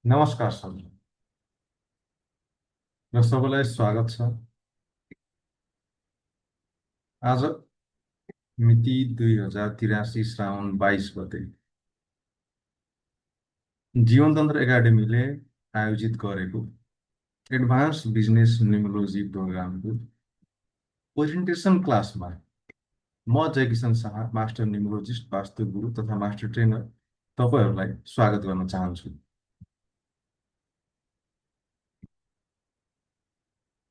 नमस्कार सर र सबैलाई स्वागत छ। आज मिति 2083 श्रावण 22 गते जीवनतन्त्र एकाडेमीले आयोजित गरेको एडभान्स बिजनेस न्युमोलोजी प्रोग्रामको ओरिएन्टेसन क्लासमा म जयकिशन शाह, मास्टर न्युमोलोजिस्ट, वास्तु गुरु तथा मास्टर ट्रेनर तपाईँहरूलाई स्वागत गर्न चाहन्छु।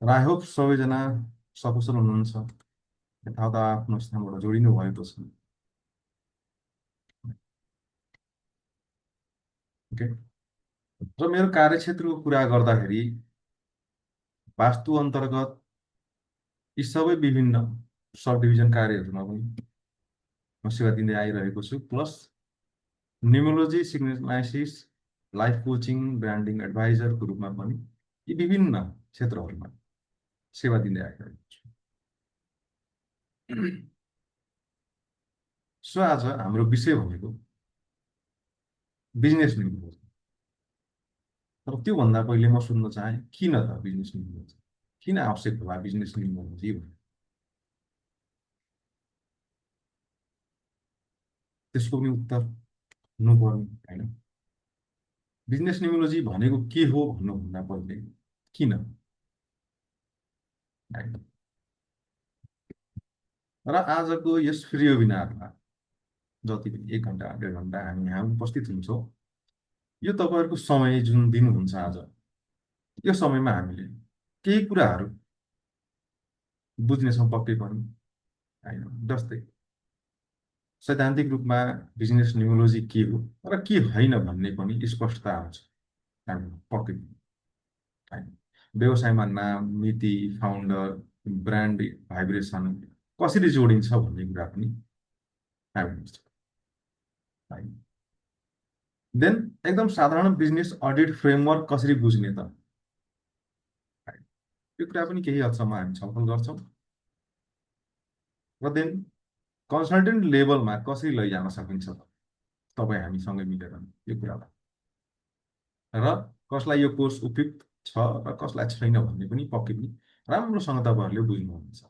र आई होप सबैजना सकुशल हुनुहुन्छ, यथावत आफ्नो स्थानबाट जोडिनु भएको छ। ओके। र मेरो कार्यक्षेत्रको कुरा गर्दाखेरि वास्तु अन्तर्गत यी सबै विभिन्न सब डिभिजन कार्यहरूमा पनि म सेवा दिँदै आइरहेको छु। प्लस न्युमोलोजी सिग्नेलाइसिस, लाइफ कोचिङ, ब्रान्डिङ एडभाइजरको रूपमा पनि यी विभिन्न क्षेत्रहरूमा सेवा दिँदै आइरहेको छु। सो आज हाम्रो विषय भनेको बिजनेस न्युमोलोजी। तर त्योभन्दा पहिले म सुन्न चाहे, किन त बिजनेस न्युमोलोजी, किन आवश्यक होला बिजनेस न्युमोलोजी भनेर? त्यसको पनि उत्तर हुनुपर्ने होइन। बिजनेस न्युमोलोजी भनेको के हो भन्नुभन्दा पहिले किन, होइन? र आजको यस फ्री वेबिनारमा जति पनि 1 घन्टा 1.5 घन्टा हामी यहाँ उपस्थित हुन्छौँ, यो तपाईँहरूको समय जुन दिनुहुन्छ आज, यो समयमा हामीले केही कुराहरू बुझ्नेछौँ पक्कै पनि, होइन? जस्तै सैद्धान्तिक रूपमा बिजनेस न्युमोलोजी के हो र के होइन भन्ने पनि स्पष्टता आउँछ हामीलाई पक्कै पनि, होइन? व्यवसायमा नाम, मिति, फाउन्डर, ब्रान्ड भाइब्रेसन कसरी जोडिन्छ भन्ने कुरा पनि हामी बुझ्छौँ, होइन? देन एकदम साधारण बिजनेस अडिट फ्रेमवर्क कसरी बुझ्ने त, होइन? यो कुरा पनि केही हदसम्म हामी छलफल गर्छौँ। र देन कन्सल्टेन्ट लेभलमा कसरी लैजान सकिन्छ त, तपाईँ हामीसँगै मिलेर यो कुरालाई, र कसलाई यो कोर्स उपयुक्त छ र कसलाई छैन भन्ने पनि पक्कै पनि राम्रोसँग तपाईँहरूले बुझ्नुहुन्छ,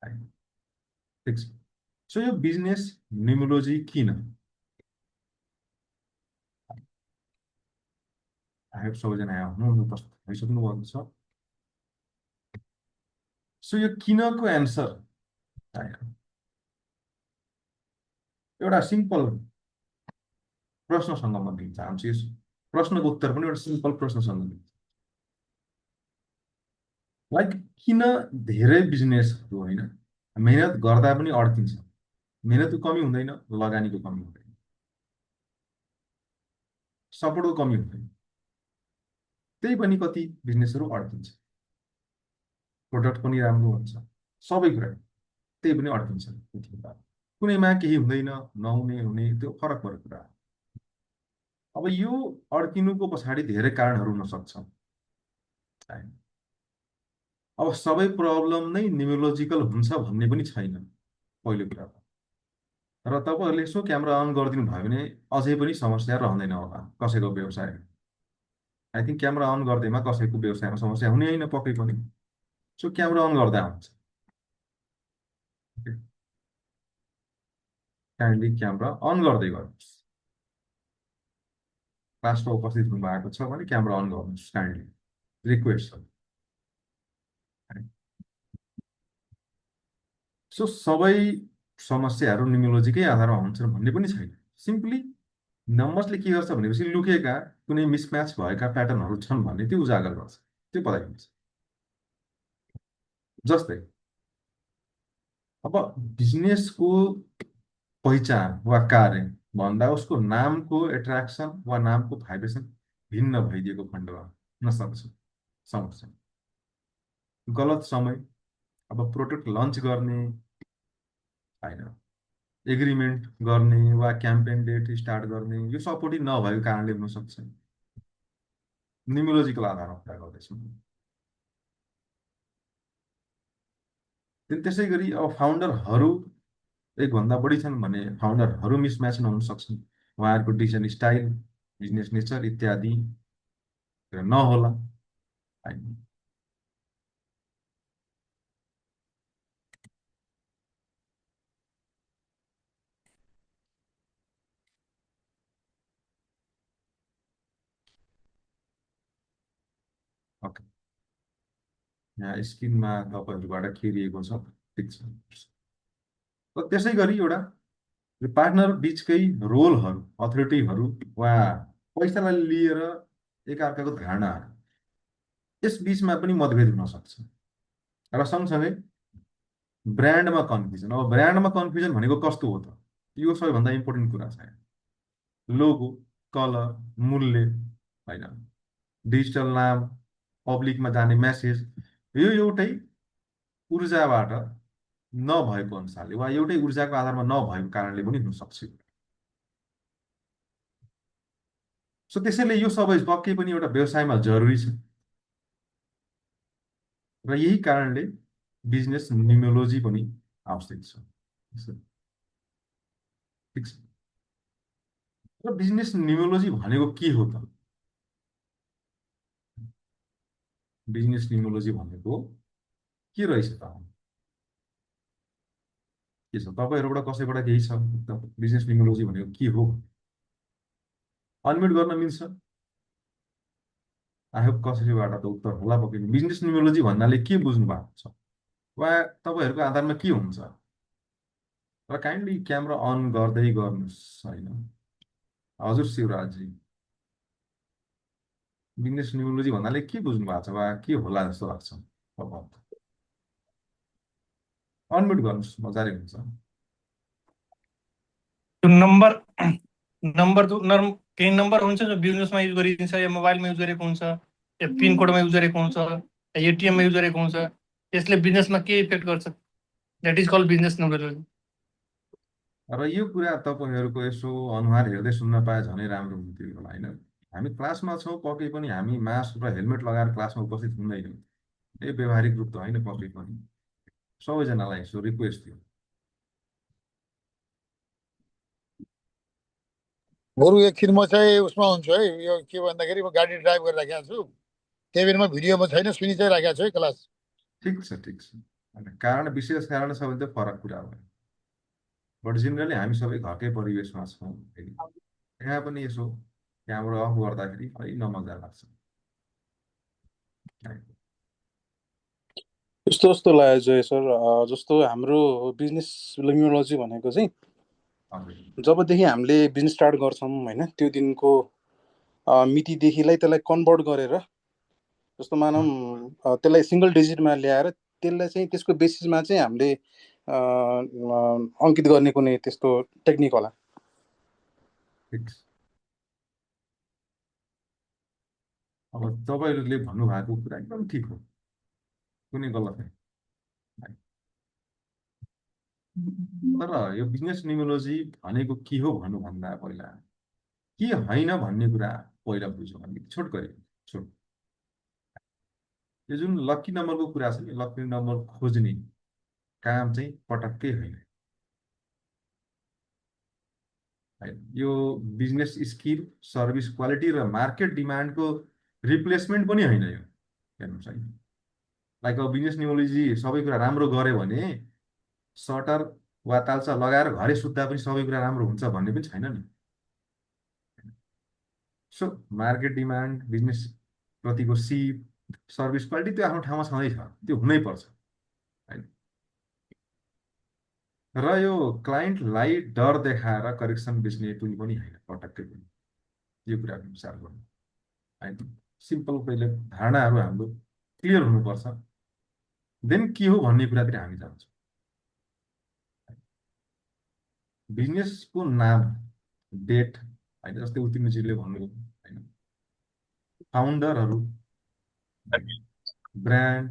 होइन? ठिक छ। सो यो बिजनेस न्युमोलोजी किन, हामी सबैजना यहाँ हुनुहुन्छ, उपस्थित भइसक्नु भएको छ। सो यो किनको एन्सर, होइन, एउटा सिम्पल प्रश्नसँग म दिन चाहन्छु। यस प्रश्नको उत्तर पनि एउटा सिम्पल प्रश्नसँग दिन्छ, लाइक किन धेरै बिजनेसहरू, होइन, मेहनत गर्दा पनि अड्किन्छ? मेहनतको कमी हुँदैन, लगानीको कमी हुँदैन, सपोर्टको कमी हुँदैन, त्यही पनि कति बिजनेसहरू अड्किन्छ। प्रोडक्ट पनि राम्रो हुन्छ, सबै कुरा, त्यही पनि अड्किन्छ त्यतिखेर। कुनैमा केही हुँदैन, नहुने हुने त्यो फरक परेको कुरा हो। अब यो अड्किनुको पछाडि धेरै कारणहरू हुन सक्छ, होइन? अब सबै प्रब्लम नै न्युमोलोजिकल हुन्छ भन्ने पनि छैन, पहिलो कुरा त। र तपाईँहरूले यसो क्यामेरा अन गरिदिनु भयो भने अझै पनि समस्या रहँदैन होला कसैको व्यवसाय। आई थिङ्क क्यामेरा अन गर्दैमा कसैको व्यवसायमा समस्या हुने होइन पक्कै पनि। सो क्यामेरा अन गर्दा हुन्छ, काइन्डली क्यामेरा अन गर्दै गर्नुहोस्। क्लासमा उपस्थित हुनुभएको छ भने क्यामेरा अन गर्नुहोस्, काइन्डली रिक्वेस्ट छ। सो सबै समस्याहरू न्युमोलोजीकै आधारमा हुन्छन् भन्ने पनि छैन। सिम्पली नम्बर्सले के गर्छ भनेपछि लुकेका कुनै मिसम्याच भएका प्याटर्नहरू छन् भन्ने त्यो उजागर गर्छ, त्यो पता हुन्छ। जस्तै अब बिजनेसको पहिचान वा कार्य भन्दा उसको नामको एट्र्याक्सन वा नामको भाइब्रेसन भिन्न भइदिएको खण्डमा हुन सक्छ समस्या। गलत समय, अब प्रोडक्ट लन्च गर्ने, होइन, एग्रिमेन्ट गर्ने वा क्याम्पेन डेट स्टार्ट गर्ने, यो सपोर्टिभ नभएको कारणले हुनसक्छ। न्युमोलोजिकल आधारमा कुरा गर्दैछौँ। त्यसै गरी अब फाउन्डरहरू एकभन्दा बढी छन् भने फाउन्डरहरू मिसम्याच नहुन सक्छन्। उहाँहरूको डिसिजन स्टाइल, बिजनेस नेचर इत्यादि नहोला होइन। ओके, यहाँ स्क्रिनमा तपाईँहरूबाट खेलिएको छ, ठिक छ। र त्यसै गरी एउटा पार्टनर बिचकै रोलहरू, अथोरिटीहरू वा पैसालाई लिएर एकअर्काको धारणाहरू, यस बिचमा पनि मतभेद हुन सक्छ। र सँगसँगै ब्रान्डमा कन्फ्युजन। अब ब्रान्डमा कन्फ्युजन भनेको कस्तो हो त, यो सबैभन्दा इम्पोर्टेन्ट कुरा छ। लोगो, कलर, मूल्य होइन, डिजिटल नाम, पब्लिकमा जाने मेसेज, यो एउटै ऊर्जाबाट नभएको अनुसारले वा एउटै ऊर्जाको आधारमा नभएको कारणले पनि हुनसक्छ। सो त्यसैले यो सबै पक्कै पनि एउटा व्यवसायमा जरुरी छ। र यही कारणले बिजनेस न्युमोलोजी पनि आवश्यक छ। ठिक छ। र बिजनेस न्युमोलोजी भनेको के हो त? बिजनेस न्युमोलोजी भनेको के रहेछ त? के छ तपाईँहरूबाट कसैबाट केही छ बिजनेस न्युमोलोजी भनेको के हो? अनम्युट गर्न मिल्छ। आई होप कसैबाट त उत्तर होला पक्कै। बिजनेस न्युमोलोजी भन्नाले के बुझ्नु भएको छ वा तपाईँहरूको आधारमा के हुन्छ? र काइन्डली क्यामेरा अन गर्दै गर्नुहोस् होइन। हजुर शिवराजजी, बिजनेस न्युमोलोजी भन्नाले के बुझ्नु भएको छ वा के होला जस्तो लाग्छ तपाईँलाई? अनम्युट गर्नुहोस्, मजाले हुन्छ। त्यो नम्बर नम्बर केही नम्बर हुन्छ जो बिजनेसमा युज गरिन्छ या मोबाइलमा युज गरेको हुन्छ या पिनकोडमा युज गरेको हुन्छ या एटिएममा युज गरेको हुन्छ, त्यसले बिजनेसमा के इफेक्ट गर्छ? That is called business numerology. र यो कुरा तपाईँहरूको यसो अनुहार हेर्दै सुन्न पाए झनै राम्रो हुन्थ्यो होला होइन। हामी क्लासमा छौँ, पक्कै पनि हामी मास्क र हेलमेट लगाएर क्लासमा उपस्थित हुँदैनौँ। यो व्यवहारिक रूप त होइन पक्कै पनि। सबैजनालाई यसो रिक्वेस्ट थियो। बरु एकछिन म चाहिँ उसमा हुन्छु है, यो के भन्दाखेरि म गाडी ड्राइभ गरिराखेको छु, त्यही बेरमा भिडियोमा छैन, सुनि चाहिँ राखेको छु है क्लास। ठिक छ, ठिक छ। कारण विशेष कारण छ भने त फरक कुरा हो। बट जेनरली हामी सबै घरकै परिवेशमा छौँ फेरि यहाँ पनि यसो क्यामेरा अफ गर्दाखेरि अलि नमजा लाग्छ। यस्तो जस्तो लाग्यो जय सर, जस्तो हाम्रो बिजनेस न्युमरोलोजी भनेको चाहिँ हजुर, जबदेखि हामीले बिजनेस स्टार्ट गर्छौँ होइन, त्यो दिनको मितिदेखिलाई त्यसलाई कन्भर्ट गरेर, जस्तो मानौँ त्यसलाई सिङ्गल डिजिटमा ल्याएर त्यसलाई चाहिँ त्यसको बेसिसमा चाहिँ हामीले अङ्कित गर्ने कुनै त्यस्तो टेक्निक होला? ठिक छ। अब तपाईँहरूले भन्नुभएको कुरा एकदम ठिक हो, कुनै गलत होइन। तर यो बिजनेस न्युमरोलोजी भनेको के हो भन्नुभन्दा पहिला के होइन भन्ने कुरा पहिला बुझौँ। अलिक छोटकरी छोट, यो जुन लक्की नम्बरको कुरा छ नि, लक्की नम्बर खोज्ने काम चाहिँ पटक्कै होइन। यो बिजनेस स्किल, सर्भिस क्वालिटी र मार्केट डिमान्डको रिप्लेसमेन्ट पनि होइन। यो हेर्नुहोस् है, लाइक अब बिजनेस न्युमरोलोजी सबै कुरा राम्रो गऱ्यो भने सटर वा तालचा लगाएर घरै सुत्दा पनि सबै कुरा राम्रो हुन्छ भन्ने पनि छैन नि। सो मार्केट डिमान्ड, बिजनेस प्रतिको सिप, सर्भिस क्वालिटी त्यो आफ्नो ठाउँमा छँदैछ, त्यो हुनैपर्छ होइन। र यो क्लाइन्टलाई डर देखाएर करेक्सन बेच्ने टुल पनि होइन पटक्कै पनि। यो कुराको विचार गर्नु होइन। सिम्पल पहिले धारणाहरू हाम्रो क्लियर हुनुपर्छ, देन के हो भन्ने कुरातिर हामी जान्छौँ। बिजनेसको नाम, डेट होइन, जस्तै उत्तिमजीले भन्नुभयो होइन, फाउन्डरहरू, ब्रान्ड,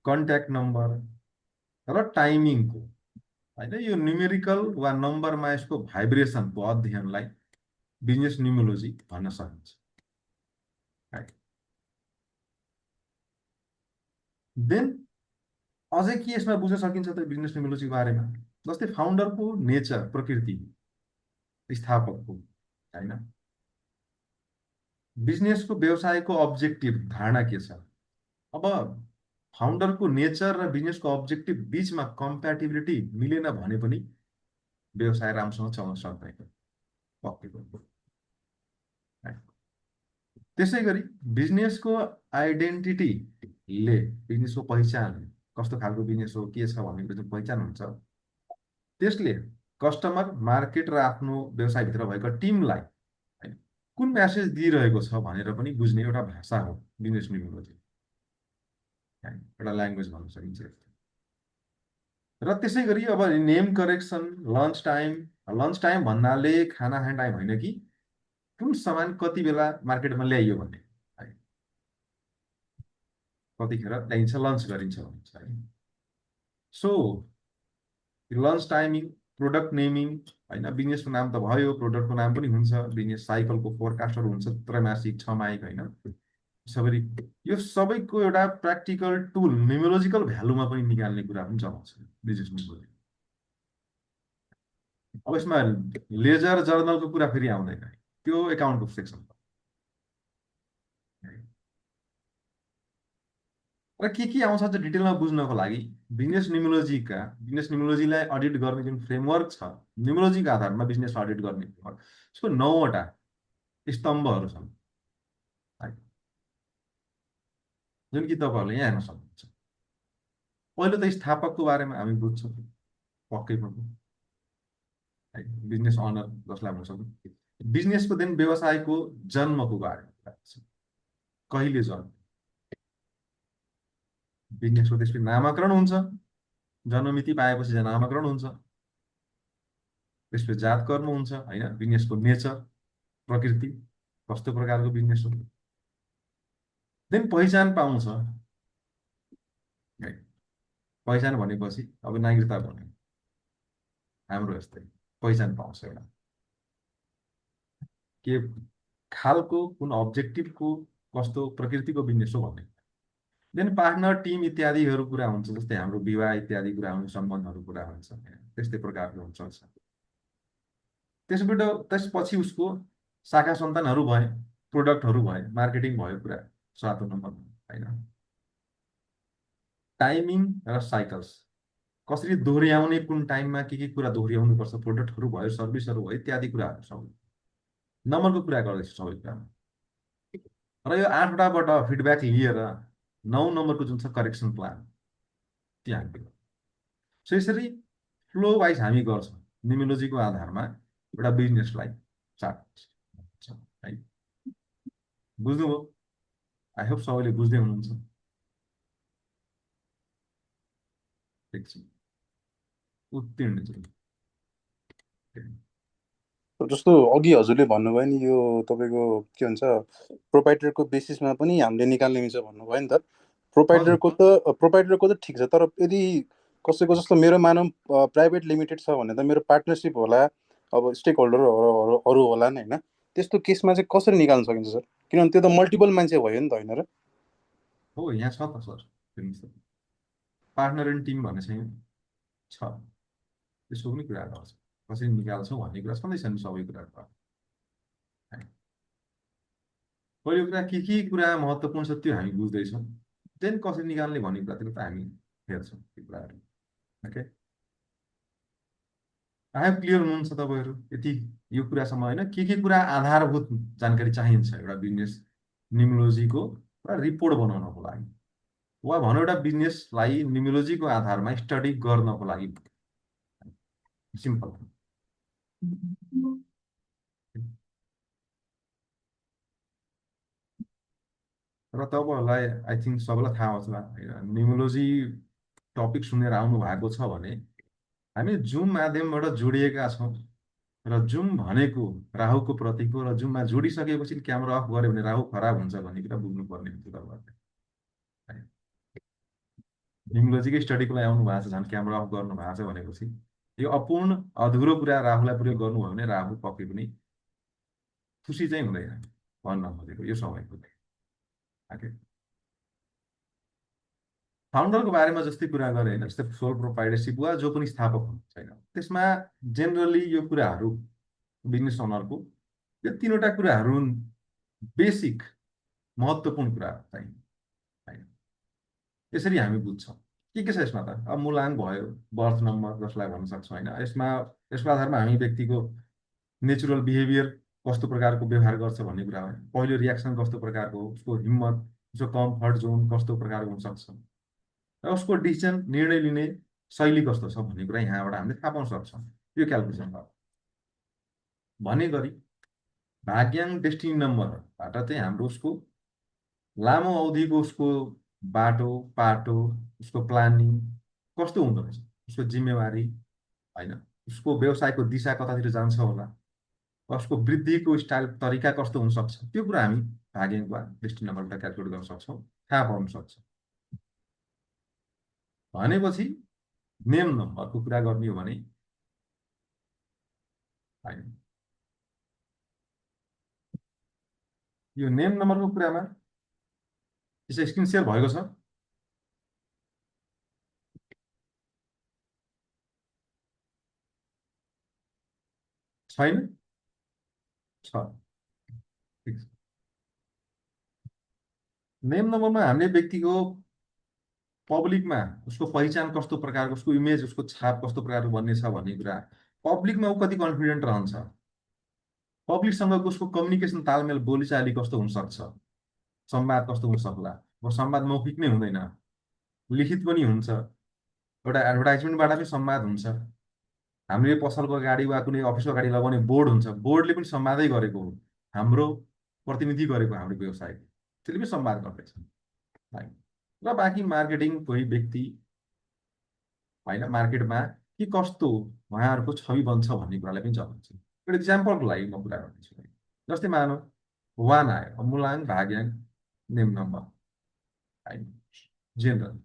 कन्ट्याक्ट नम्बर र टाइमिङको होइन, यो न्युमेरिकल वा नम्बरमा यसको भाइब्रेसनको अध्ययनलाई बिजनेस न्युमोलोजी भन्न सकिन्छ। देन अझै के यसमा बुझ्न सकिन्छ त बिजनेस न्युमोलोजीको बारेमा? जस्तै फाउन्डरको नेचर, प्रकृति, स्थापकको होइन, बिजनेसको व्यवसायको अब्जेक्टिभ धारणा के छ। अब फाउन्डरको नेचर र बिजनेसको अब्जेक्टिभ बिचमा कम्प्याटिबिलिटी मिलेन भने पनि व्यवसाय राम्रोसँग चल्न सक्दैन, पक्कै पनि। त्यसै गरी बिजनेसको आइडेन्टिटीले, बिजनेसको पहिचान, कस्तो खालको बिजनेस हो, के छ भन्ने जुन पहिचान हुन्छ, त्यसले कस्टमर, मार्केट र आफ्नो व्यवसायभित्र भएको टिमलाई होइन कुन म्यासेज दिइरहेको छ भनेर पनि बुझ्ने एउटा भाषा हो बिजनेस निमोलोजी, एउटा ल्याङ्ग्वेज भन्न सकिन्छ। र त्यसै गरी अब नेम करेक्सन, लन्च टाइम भन्नाले खाना खाने टाइम होइन कि कुन सामान कति बेला मार्केटमा ल्याइयो भन्ने, कतिखेर ल्याइन्छ, लन्च गरिन्छ भनिन्छ है। So launch timing, product naming होइन, बिजनेसको नाम त भयो, प्रोडक्टको नाम पनि हुन्छ, बिजनेस साइकलको फोरकास्टहरू हुन्छ, त्रैमासिक, 6 मासिक होइन, सबरी यो सबैको एउटा प्र्याक्टिकल टुल न्युमेरोजिकल भ्यालुमा पनि निकाल्ने कुरा पनि जनाउँछ बिजनेस न्युमेरोजी। अब यसमा लेजर जर्नलको कुरा फेरि आउँदैन, त्यो एकाउन्टको सेक्सन र के आउँछ त्यो डिटेलमा बुझ्नको लागि बिजनेस न्युमेरोजीलाई अडिट गर्ने जुन फ्रेमवर्क छ, न्युमेरोजीको आधारमा बिजनेस अडिट गर्ने फ्रेमवर्क, यसको 9वटा स्तम्भहरू छन् जुन कि तपाईँहरूले यहाँ हेर्न सक्नुहुन्छ। पहिलो त स्थापकको बारेमा हामी बुझ्छौँ पक्कै पनि, बिजनेस अनर जसलाई भन्छौँ। बिजनेसको दिन व्यवसायको जन्मको बारेमा कहिले जन्म, बिजनेसको त्यसपछि नामाकरण हुन्छ, जन्ममिति पाएपछि नामाकरण हुन्छ, त्यसपछि जात कर्म हुन्छ होइन, बिजनेसको नेचर, प्रकृति, कस्तो प्रकारको बिजनेस हो, देन पहिचान पाउँछ। पहिचान भनेपछि अब नागरिकता भन्यो हाम्रो यस्तै पहिचान पाउँछ, एउटा के खालको, कुन अब्जेक्टिभको, कस्तो प्रकृतिको बिजनेस हो भन्ने। देन पार्टनर, टिम इत्यादिहरू कुरा हुन्छ, जस्तै हाम्रो विवाह इत्यादि कुरा हुन्छ, सम्बन्धहरू कुरा हुन्छ, त्यस्तै प्रकारको हुन्छ। त्यसपछि उसको शाखा सन्तानहरू भए, प्रोडक्टहरू भए, मार्केटिङ भयो, कुरा 7 नम्बरमा होइन। टाइमिङ र साइकल्स, कसरी दोहोऱ्याउने, कुन टाइममा के कुरा दोहोऱ्याउनु पर्छ, प्रोडक्टहरू भयो, सर्भिसहरू भयो, इत्यादि कुराहरू सबै नम्बरको कुरा गर्दैछु सबै कुरामा। र यो 8वटाबाट फिडब्याक लिएर 9 नम्बरको जुन छ करेक्सन प्लान, त्यहाँ सो यसरी फ्लो वाइज हामी गर्छौँ न्युमेरोलोजीको आधारमा एउटा बिजनेसलाई चार्ट है। बुझ्नुभयो? आई होप सबैले बुझ्दै हुनुहुन्छ। एकछिन उत्तीर्ण चाहिँ जस्तो अघि हजुरले भन्नुभयो नि, यो तपाईँको के भन्छ प्रोपाइटरको बेसिसमा पनि हामीले निकाल्ने मिल्छ भन्नुभयो नि त। प्रोपाइटरको त ठिक छ, तर यदि कसैको जस्तो मेरो मानव प्राइभेट लिमिटेड छ भने त मेरो पार्टनरसिप होला, अब स्टेक होल्डरहरू होला नि होइन, त्यस्तो केसमा चाहिँ कसरी निकाल्न सकिन्छ सर? किनभने त्यो त मल्टिपल मान्छे भयो नि त, होइन र? हो, यहाँ छ त सर, पार्टनर एन्ड टिम भन्ने चाहिँ छ, त्यसको पनि कुरा गर्छ, कसरी निकाल्छौँ भन्ने कुरा छँदैछ नि सबै कुराहरू। पहिलो कुरा के कुरा महत्त्वपूर्ण छ त्यो हामी बुझ्दैछौँ, देन कसरी निकाल्ने भन्ने कुरातिर त हामी हेर्छौँ त्यो कुराहरू। ओके, आयो क्लियर हुनुहुन्छ तपाईँहरू यति यो कुरासम्म होइन? के कुरा आधारभूत जानकारी चाहिन्छ एउटा बिजनेस न्युमेरोलोजीको रिपोर्ट बनाउनको लागि, वा भनौँ एउटा बिजनेसलाई न्युमेरोलोजीको आधारमा स्टडी गर्नको लागि? सिम्पल। र तपाईँहरूलाई आई थिङ्क सबैलाई थाहा होला, न्युमेरोलोजी टपिक सुनेर आउनु भएको छ भने हामी जुम माध्यमबाट जोडिएका छौँ, र जुम भनेको राहुको प्रतीक हो, र जुममा जोडिसकेपछि क्यामेरा अफ गऱ्यो भने राहु खराब हुन्छ भन्ने कुरा बुझ्नुपर्ने हुन्छ तपाईँहरूले। न्युमेरोलोजीकै स्टडीको लागि आउनु भएको छ, झन् क्यामेरा अफ गर्नु भएको छ भनेपछि यो अपूर्ण अधुरो कुरा राहुलाई प्रयोग गर्नुभयो भने राहु पक्कै पनि खुसी चाहिँ हुँदैन भन्न खोजेको यो समयको। फाउन्डरको बारेमा जस्तै कुरा गरे होइन, जस्तै सोल प्रोप्राइटरसिप वा जो पनि स्थापक हुनुहुन्छ होइन, त्यसमा जेनरली यो कुराहरू बिजनेस ओनरको यो तिनवटा कुराहरू बेसिक महत्त्वपूर्ण कुराहरू चाहिँ होइन। यसरी हामी बुझ्छौँ के छ यसमा त। अब मूलाङ्क भयो, बर्थ नम्बर जसलाई भन्न सक्छौँ होइन, यसको आधारमा हामी व्यक्तिको नेचुरल बिहेभियर कस्तो प्रकारको व्यवहार गर्छ भन्ने कुरा हो। पहिलो रियाक्सन कस्तो प्रकारको हो, उसको हिम्मत, उसको कम्फर्ट जोन कस्तो प्रकारको हुनसक्छ र उसको डिसिजन निर्णय लिने शैली कस्तो छ भन्ने कुरा यहाँबाट हामीले थाहा पाउन सक्छौँ यो क्यालकुलेसन गर्दा। भने गरी भाग्याङ डेस्टिनी नम्बरबाट चाहिँ हाम्रो उसको लामो अवधिको उसको बाटो पाटो, उसको प्लानिङ कस्तो हुँदो रहेछ, उसको जिम्मेवारी होइन, उसको व्यवसायको दिशा कतातिर जान्छ होला, उसको वृद्धिको स्टाइल तरिका कस्तो हुनसक्छ, त्यो कुरा हामी भाग्याङको डेस्टिनी नम्बरबाट क्यालकुलेट गर्न सक्छौँ, थाहा पाउन सक्छौँ। भनेपछि नेम नम्बरको कुरा गर्ने हो भने होइन, यो नेम नम्बरको कुरामा यसो स्क्रिन सेयर भएको छ छैन? छ, ठिक छ। नेम नम्बरमा हामीले व्यक्तिको पब्लिकमा उसको पहिचान कस्तो प्रकारको, उसको इमेज, उसको छाप कस्तो प्रकारको बन्ने छ भन्ने कुरा, पब्लिकमा ऊ कति कन्फिडेन्ट रहन्छ, पब्लिकसँगको उसको कम्युनिकेसन तालमेल बोलीचाली कस्तो हुनसक्छ, संवाद कस्तो हुन सक्ला। अब संवाद मौखिक नै हुँदैन, लिखित पनि हुन्छ, एउटा एडभर्टाइजमेन्टबाट पनि संवाद हुन्छ। हामीले पसलको अगाडि वा कुनै अफिसको अगाडि लगाउने बोर्ड हुन्छ, बोर्डले पनि संवादै गरेको हो, हाम्रो प्रतिनिधि गरेको हाम्रो व्यवसाय, त्यसले पनि संवाद गर्दैछ है। र बाँकी मार्केटिङ कोही व्यक्ति होइन मार्केटमा के कस्तो उहाँहरूको छवि बन्छ भन्ने कुरालाई पनि जनाउँछ। एउटा इक्जाम्पलको लागि म कुरा गर्दैछु। जस्तै मानौ वान आयो, मूलाङ्क भाग्याङ्क नेम नम्बर होइन, जेनरल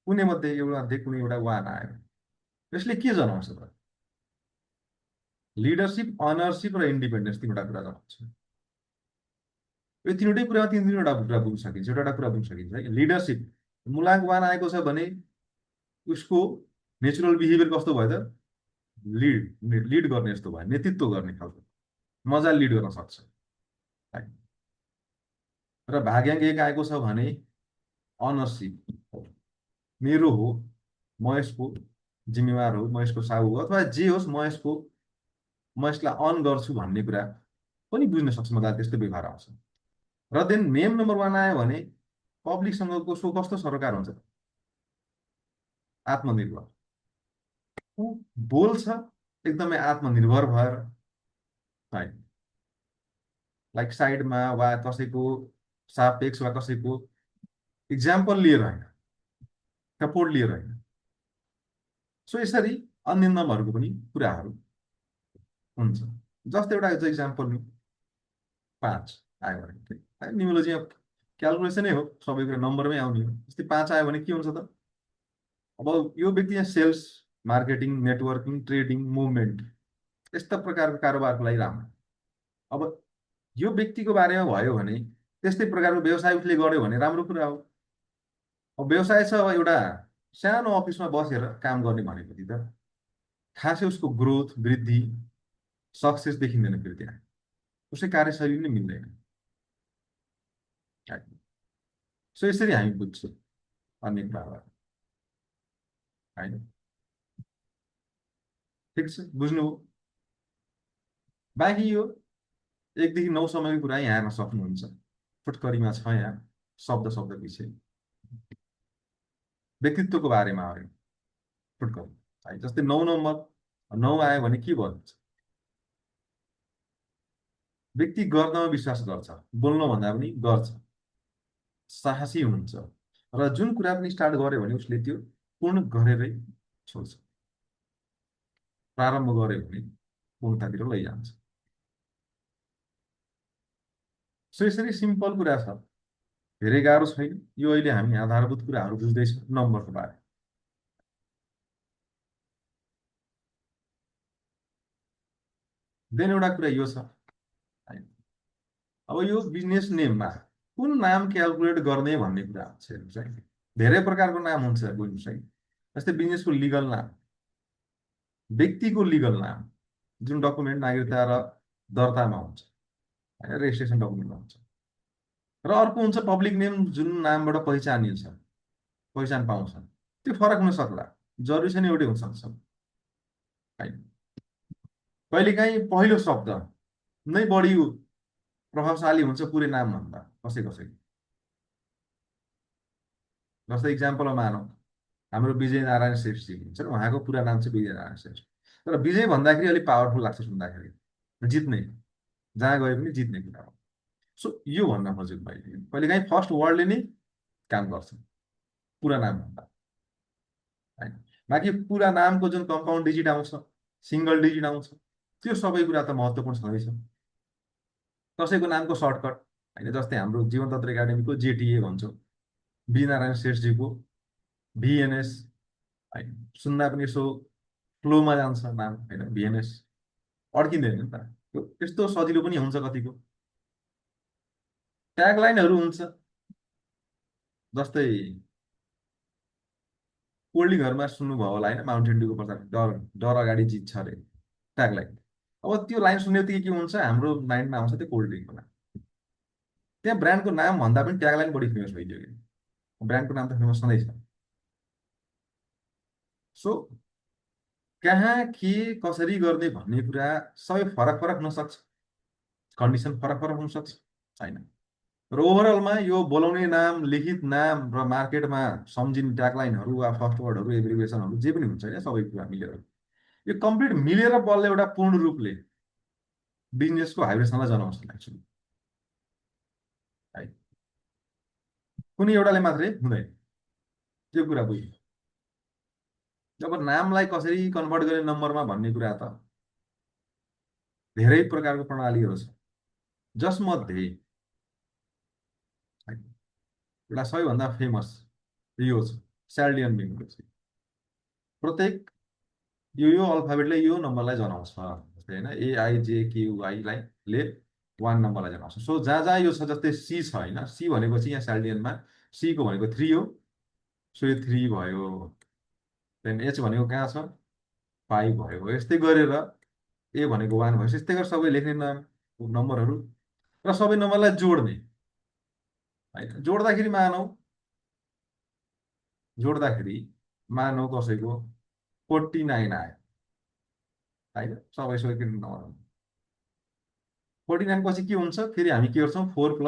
कुनै मध्ये कुनै एउटा वान आयो, यसले के जनाउँछ त? लिडरसिप, अनरसिप र इन्डिपेन्डेन्स, तिनवटा कुरा जनाउँछ। यो तिनवटै कुरामा तिनवटा कुरा बुझ्न सकिन्छ, एउटा कुरा बुझ्न सकिन्छ है। लिडरसिप, मूलाङ्क वान आएको छ भने उसको नेचुरल बिहेभियर कस्तो भयो त? लिड गर्ने जस्तो भयो, नेतृत्व गर्ने खालको, मजाले लिड गर्न सक्छ है। र भाग्याङ्क एक आएको छ भने अनरसिप, मेरो हो, म यसको जिम्मेवार हो, म यसको साहु हो, अथवा जे होस् म यसलाई अन गर्छु भन्ने कुरा पनि बुझ्न सक्छ, मजाले त्यस्तो व्यवहार आउँछ। र देन नेम नम्बर वान आयो भने पब्लिकसँगको उसको कस्तो सरोकार हुन्छ? आत्मनिर्भर, ऊ बोल्छ एकदमै आत्मनिर्भर भएर है, लाइक साइडमा वा कसैको सापेक्ष वा कसैको इक्जाम्पल लिएर होइन, सपोर्ट लिएर होइन। सो यसरी अन्य नम्बरहरूको पनि कुराहरू हुन्छ। जस्तो एउटा इक्जाम्पल नि 5 आयो भने न्युमोलोजी क्यालकुलेसनै हो, सबै कुरा नम्बरमै आउने हो। जस्तै 5 आयो भने के हुन्छ त? अब यो व्यक्ति यहाँ sales, marketing, networking, trading, movement यस्ता प्रकारको कारोबारको लागि राम्रो। अब यो व्यक्तिको बारेमा भयो भने त्यस्तै प्रकारको व्यवसाय उसले गर्यो भने राम्रो कुरा हो। अब व्यवसाय छ, अब एउटा सानो अफिसमा बसेर काम गर्ने भनेपछि त खासै उसको ग्रोथ, वृद्धि, सक्सेस देखिँदैन फेरि त्यहाँ, उसै कार्यशैली नै मिल्दैन। सो यसरी हामी बुझ्छौँ अन्य कुराहरू होइन। ठिक छ, बुझ्नु हो? बाँकी यो 1 देखि 9 सम्मको कुरा यहाँ हेर्न सक्नुहुन्छ, फुटकरीमा छ यहाँ शब्द विषय व्यक्तित्वको बारेमा आयो फुटकरी है। जस्तै 9 नम्बर 9 आयो भने के भन्छ? व्यक्ति गर्नमा विश्वास गर्छ, बोल्नुभन्दा पनि गर्छ, साहसी हुनुहुन्छ, र जुन कुरा पनि स्टार्ट गर्यो भने उसले त्यो पूर्ण गरेरै छोड्छ, प्रारम्भ गर्यो भने पूर्णतातिर लैजान्छ। सो यसरी सिम्पल कुरा छ, धेरै गाह्रो छैन। यो अहिले हामी आधारभूत कुराहरू बुझ्दैछौँ नम्बरको बारे। देन एउटा कुरा यो छ, अब यो बिजनेस नेममा कुन नाम क्यालकुलेट गर्ने भन्ने कुरा हुन्छ। धेरै प्रकारको नाम हुन्छ बुझ्नुहोस् है। जस्तै बिजनेसको लिगल नाम, व्यक्तिको लिगल नाम जुन डकुमेन्ट नागरिकता र दर्तामा हुन्छ होइन, रेजिस्ट्रेसन डकुमेन्टमा हुन्छ। र अर्को हुन्छ पब्लिक नेम, जुन नामबाट पहिचानिन्छ, पहिचान पाउँछ। त्यो फरक हुन सक्ला, जरुरी छैन एउटै हुनसक्छ होइन। कहिलेकाहीँ पहिलो शब्द नै बढी प्रभावशाली हुन्छ पुरै नामभन्दा कसै कसैको। जस्तै इक्जाम्पलमा मानौँ हाम्रो विजय नारायण श्रेष्ठजी हुन्छ, उहाँको पुरा नाम चाहिँ विजय नारायण श्रेष्ठ, तर विजय भन्दाखेरि अलिक पावरफुल लाग्छ सुन्दाखेरि, जित्ने, जहाँ गए पनि जित्ने कुरा हो। सो यो भन्न खोजेको मैले, कहिलेकाहीँ फर्स्ट वर्डले नै काम गर्छ पुरा नामभन्दा होइन। बाँकी पुरा नामको जुन कम्पाउन्ड डिजिट आउँछ, सिङ्गल डिजिट आउँछ, त्यो सबै कुरा त महत्त्वपूर्ण छँदैछ। कसैको नामको सर्टकट होइन, जस्तै हाम्रो जीवन तन्त्र एकाडेमीको जेटिए भन्छौँ, बी नारायण श्रेष्ठजीको भिएनएस होइन, सुन्दा पनि यसो फ्लोमा जान्छ नाम होइन, भिएनएस अड्किँदैन नि त। यस्तो सजिलो पनि हुन्छ। कतिको ट्यागलाइनहरू हुन्छ, जस्तै कोल्डी घरमा सुन्नुभयो होला होइन, माउन्टेन ड्युको प्रचार, डर डर अगाडि जित्छ अरे ट्यागलाइन। अब त्यो लाइन सुन्ने बित्तिकै के हुन्छ, हाम्रो माइन्डमा आउँछ त्यो कोल्ड ड्रिङ्कको नाम। त्यहाँ ब्रान्डको नाम भन्दा पनि ट्यागलाइन बढी फेमस भइदियो कि, ब्रान्डको नाम त फेमस छँदैछ। सो कहाँ के कसरी गर्ने भन्ने कुरा सबै फरक फरक हुन सक्छ, कन्डिसन फरक फरक हुन सक्छ होइन। र ओभरअलमा यो बोलाउने नाम, लिखित नाम र मार्केटमा सम्झिने ट्यागलाइनहरू वा फर्स्ट वर्डहरू, एब्रिभेसनहरू जे पनि हुन्छ होइन, सबै कुरा मिलेर यो कम्प्लिट मिलेर बल्ल एउटा पूर्ण रूपले बिजनेसको हाइब्रेसनलाई जनाउँछ एक्चुअली है। कुनै एउटाले मात्रै हुँदैन, त्यो कुरा बुझ्नु। अब नामलाई कसरी कन्भर्ट गर्ने नम्बरमा भन्ने कुरा त धेरै प्रकारको प्रणालीहरू छ, जसमध्ये एउटा सबैभन्दा फेमस यो छ स्याल्डियन न्युमरेसी। प्रत्येक यो अल्फाबेटले यो नम्बरलाई जनाउँछ, जस्तै होइन AIJQIलाई ले 1 नम्बरलाई जनाउँछ। सो जहाँ जहाँ यो छ, जस्तै सी छ होइन, सी भनेपछि यहाँ स्याल्डियनमा सीको भनेको 3 हो, सो यो 3 भयो। देन एच भनेको कहाँ छ, 5 भयो। यस्तै गरेर ए भनेको 1 भयो। यस्तै गरेर सबै लेख्ने नाम नम्बरहरू र सबै नम्बरलाई जोड्ने होइन। जोड्दाखेरि कसैको 49 आयो होइन, सबै सबै नम्बर 49 पछि के हुन्छ, फेरि हामी के गर्छौँ, 4 +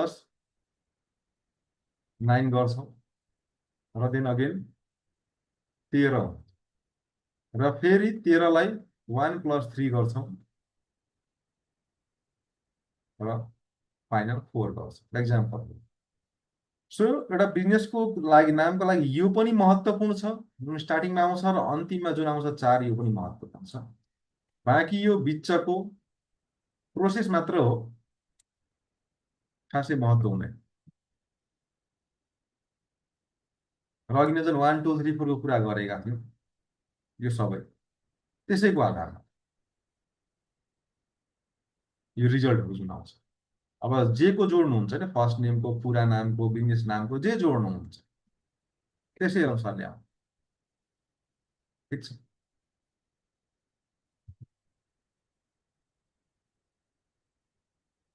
9 गर्छौँ र देन अगेन 13 र फेरि 13लाई 1 + 3 गर्छौँ र फाइनल 4 गर्छौँ। एक्जाम्पल। सो एउटा बिजनेसको लागि, नामको लागि यो पनि महत्त्वपूर्ण छ, जुन स्टार्टिङमा आउँछ, र अन्तिममा जुन आउँछ 4, यो पनि महत्त्वपूर्ण छ। बाँकी यो बिचको प्रोसेस मात्र हो, खासै महत्त्व हुँदैन। र अघि नै जुन 1 2 3 4 को कुरा गरेका थियौँ, यो सबै त्यसैको आधारमा यो रिजल्टहरू जुन आउँछ। अब जे को जोड्नुहुन्छ नि, फर्स्ट नेमको, पुरा नामको, बिजनेस नामको, जे जोड्नुहुन्छ त्यसै अनुसारले आउँछ। ठिक छ,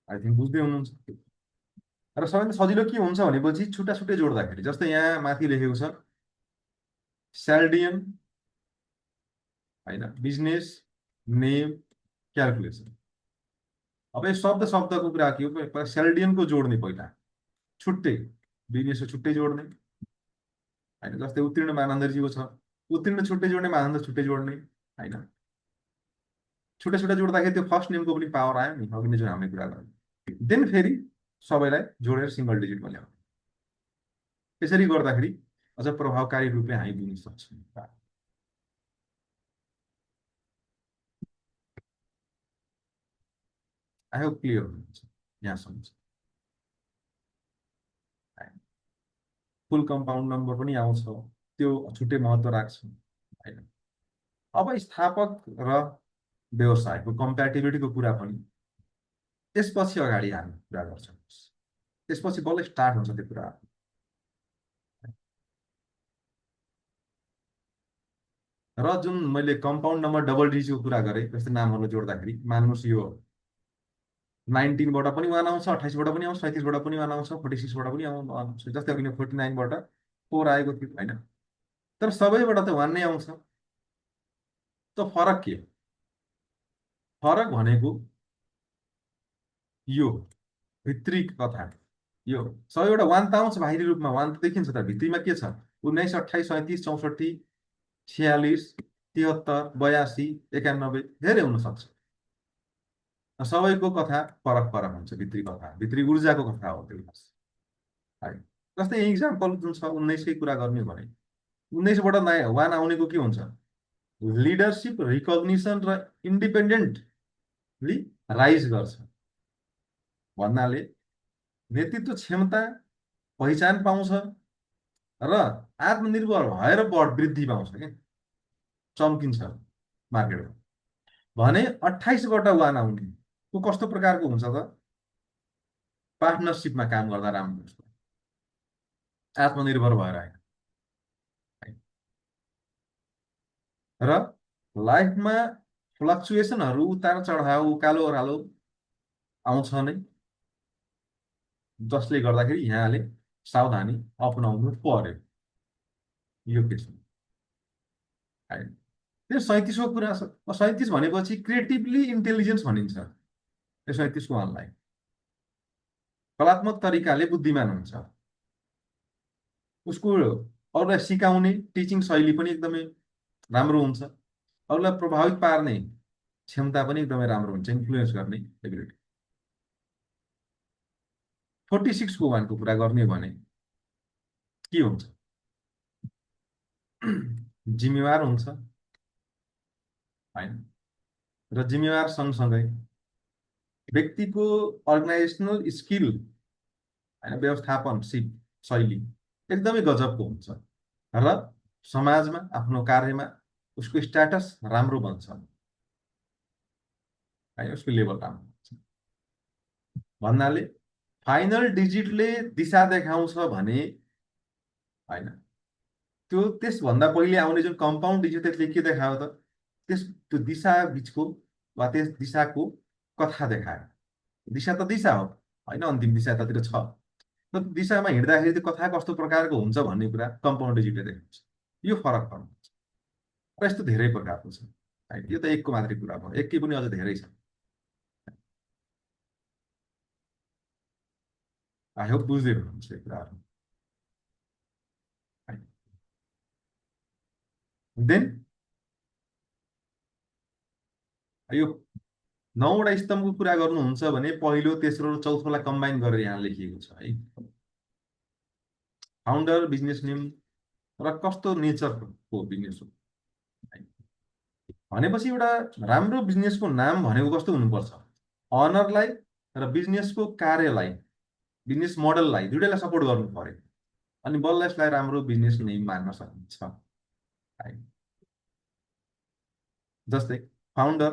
आई थिङ्क बुझ्दै हुनुहुन्छ। र सबैभन्दा सजिलो के हुन्छ भनेपछि छुट्टा छुट्टै जोड्दाखेरि, जस्तै यहाँ माथि लेखेको छ स्याल्डियन होइन, बिजनेस नेम क्यालकुलेसन। अब यो शब्दको कुरा के हो, स्याल्डियनको जोड्ने पहिला छुट्टै, बिजनेसको छुट्टै जोड्ने होइन। जस्तै उत्तीर्ण मानन्दरजीको छ, उत्तीर्ण छुट्टै जोड्ने, मानन्द छुट्टै जोड्ने होइन। छुट्टा छुट्टा जोड्दाखेरि त्यो फर्स्ट नेमको पनि पावर आयो नि, अघि नै जुन हामीले कुरा गर्यौँ। देन फेरि सबैलाई जोडेर सिङ्गल डिजिटमा ल्याउने। यसरी गर्दाखेरि अझ प्रभावकारी रूपले हामी बुझ्न सक्छौँ। आई होप क्लियर हुनुहुन्छ यहाँसम्म। फुल कम्पाउन्ड नम्बर पनि आउँछ, त्यो छुट्टै महत्त्व राख्छ होइन। अब स्थापक र व्यवसायको कम्प्याटिबिलिटीको कुरा पनि त्यसपछि अगाडि हामी कुरा गर्छौँ, त्यसपछि बल्ल स्टार्ट हुन्छ त्यो कुरा। र जुन मैले कम्पाउन्ड नम्बर डबल डिजिटको कुरा गरेँ, जस्तै नामहरूलाई जोड्दाखेरि मान्नुहोस् यो 19बाट पनि 1 आउँछ, 28बाट पनि आउँछ, 37बाट पनि 1 आउँछ, 46बाट पनि आउँछ, जस्तै अघि 49बाट 4 आएको थियो होइन। तर सबैबाट त 1 नै आउँछ। त फरक के? फरक भनेको यो भित्री कथा। यो सबैबाट 1 त आउँछ बाहिरी रूपमा, 1 त देखिन्छ, तर भित्रीमा के छ? 19, 28, 37, 64, 46, 73, 82, 91 धेरै हुनसक्छ। सबैको कथा फरक फरक हुन्छ, भित्री कथा, भित्री ऊर्जाको कथा हो त्यो खास है। जस्तै इक्जाम्पल जुन छ 19कै कुरा गर्ने हो भने 19बाट 1 आउनेको के हुन्छ? लिडरसिप, रिकग्निसन र इन्डिपेन्डेन्टली राइज गर्छ भन्नाले नेतृत्व क्षमता, पहिचान पाउँछ र आत्मनिर्भर भएर वृद्धि पाउँछ क्या, चम्किन्छ मार्केटमा। भने 28बाट 1 आउने को कस्तो प्रकारको हुन्छ त? पार्टनरसिपमा काम गर्दा राम्रो हुन्छ, आत्मनिर्भर भएर आएन। र लाइफमा फ्लक्चुएसनहरू, उतार चढाव, उकालो ओह्रालो आउँछ नै, जसले गर्दाखेरि यहाँले सावधानी अपनाउनु पर्यो। यो के छ? त्यो 37को कुरा छ। 37 भनेपछि क्रिएटिभली इन्टेलिजेन्स भनिन्छ यो 37को वानलाई। कलात्मक तरिकाले बुद्धिमान हुन्छ, उसको अरूलाई सिकाउने टिचिङ शैली पनि एकदमै राम्रो हुन्छ, अरूलाई प्रभावित पार्ने क्षमता पनि एकदमै राम्रो हुन्छ, इन्फ्लुएन्स गर्ने एबिलिटी। 46को वानको कुरा गर्ने हो भने के हुन्छ? जिम्मेवार हुन्छ होइन, र जिम्मेवार सँगसँगै व्यक्तिको अर्गनाइजेसनल स्किल होइन, व्यवस्थापनशिप शैली एकदमै गजबको हुन्छ र समाजमा, आफ्नो कार्यमा उसको स्ट्याटस राम्रो बन्छ होइन, उसको लेभल राम्रो हुन्छ। भन्नाले फाइनल डिजिटले दिशा देखाउँछ भने होइन, त्यो त्यसभन्दा पहिले आउने जुन कम्पाउन्ड डिजिट त्यसले के देखायो त? त्यो दिशा बिचको वा त्यस दिशाको कथा देखायो। दिशा त दिशा हो होइन, अन्तिम दिशा यतातिर छ, तर दिशामा हिँड्दाखेरि त्यो कथा कस्तो प्रकारको हुन्छ भन्ने कुरा कम्पाउन्ड डिजिटले देखाउँछ। यो फरक पर्छ र यस्तो धेरै प्रकारको छ होइन। यो त एकको मात्रै कुरा भयो, एकै पनि अझ धेरै छ। आई होप बुझ्दै हुनुहुन्छ यो कुराहरू। देन यो 9वटा स्तम्भको कुरा गर्नुहुन्छ भने पहिलो, तेस्रो र चौथोलाई कम्बाइन गरेर यहाँ लेखिएको छ है। फाउन्डर, बिजनेस नेम र कस्तो नेचरको बिजनेस हो भनेपछि एउटा राम्रो बिजनेसको नाम भनेको कस्तो हुनुपर्छ? अनरलाई र बिजनेसको कार्यलाई, बिजनेस मोडललाई, दुइटैलाई सपोर्ट गर्नु पर्यो, अनि बल्ल यसलाई राम्रो बिजनेस नेम मान्न सकिन्छ है। जस्तै फाउन्डर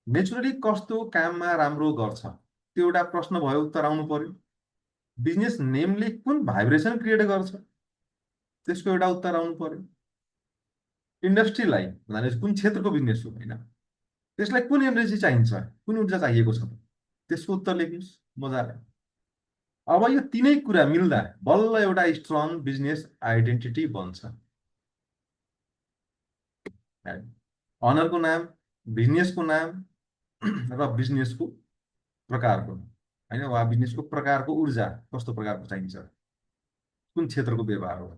नेचुरली कस्तो काममा राम्रो गर्छ त्यो एउटा प्रश्न भयो, उत्तर आउनु पर्यो। बिजनेस नेमले कुन भाइब्रेसन क्रिएट गर्छ त्यसको एउटा उत्तर आउनु पर्यो। इन्डस्ट्रीलाई भन्नाले कुन क्षेत्रको बिजनेस हो होइन, त्यसलाई कुन एनर्जी चाहिन्छ, कुन ऊर्जा चाहिएको छ त्यसको उत्तर लेख्नुहोस् मजाले। अब यो तीनै कुरा मिल्दा बल्ल एउटा स्ट्रङ बिजनेस आइडेन्टिटी बन्छ। अनरको नाम, बिजनेसको नाम र बिजनेसको प्रकारको होइन, वा बिजनेसको प्रकारको ऊर्जा कस्तो प्रकारको चाहिन्छ, कुन क्षेत्रको व्यवहार हो।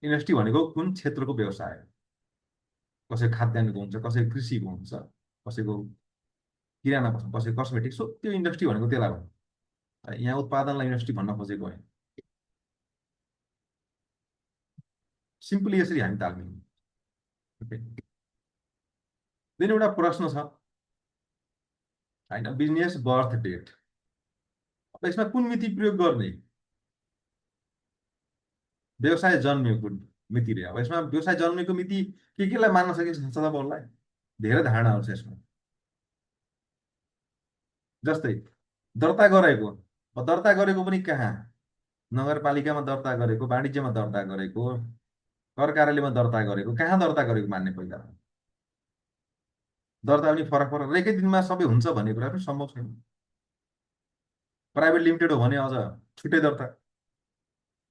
इन्डस्ट्री भनेको कुन क्षेत्रको व्यवसाय हो, कसैको खाद्यान्नको हुन्छ, कसैको कृषिको हुन्छ, कसैको किराना पसल, कसैको कस्मेटिक्स हो, त्यो इन्डस्ट्री भनेको त्यसलाई भयो। यहाँ उत्पादनलाई इन्डस्ट्री भन्न खोजेको होइन, सिम्पली यसरी हामी ताल्मियौँ। देन एउटा प्रश्न छ होइन, बिजनेस बर्थ डेट। अब यसमा कुन मिति प्रयोग गर्ने? व्यवसाय जन्मेको मिति रे। अब यसमा व्यवसाय जन्मेको मिति केलाई मान्न सकिन्छ तपाईँहरूलाई? धेरै धारणाहरू छ यसमा। जस्तै दर्ता गरेको, दर्ता गरेको पनि कहाँ? नगरपालिकामा दर्ता गरेको, वाणिज्यमा दर्ता गरेको, कर कार्यालयमा दर्ता गरेको कहाँ दर्ता गरेको मान्ने पहिला दर्ता पनि फरक फरक एकै दिनमा सबै हुन्छ भन्ने कुरा पनि सम्भव छैन प्राइभेट लिमिटेड हो भने अझ छुट्टै दर्ता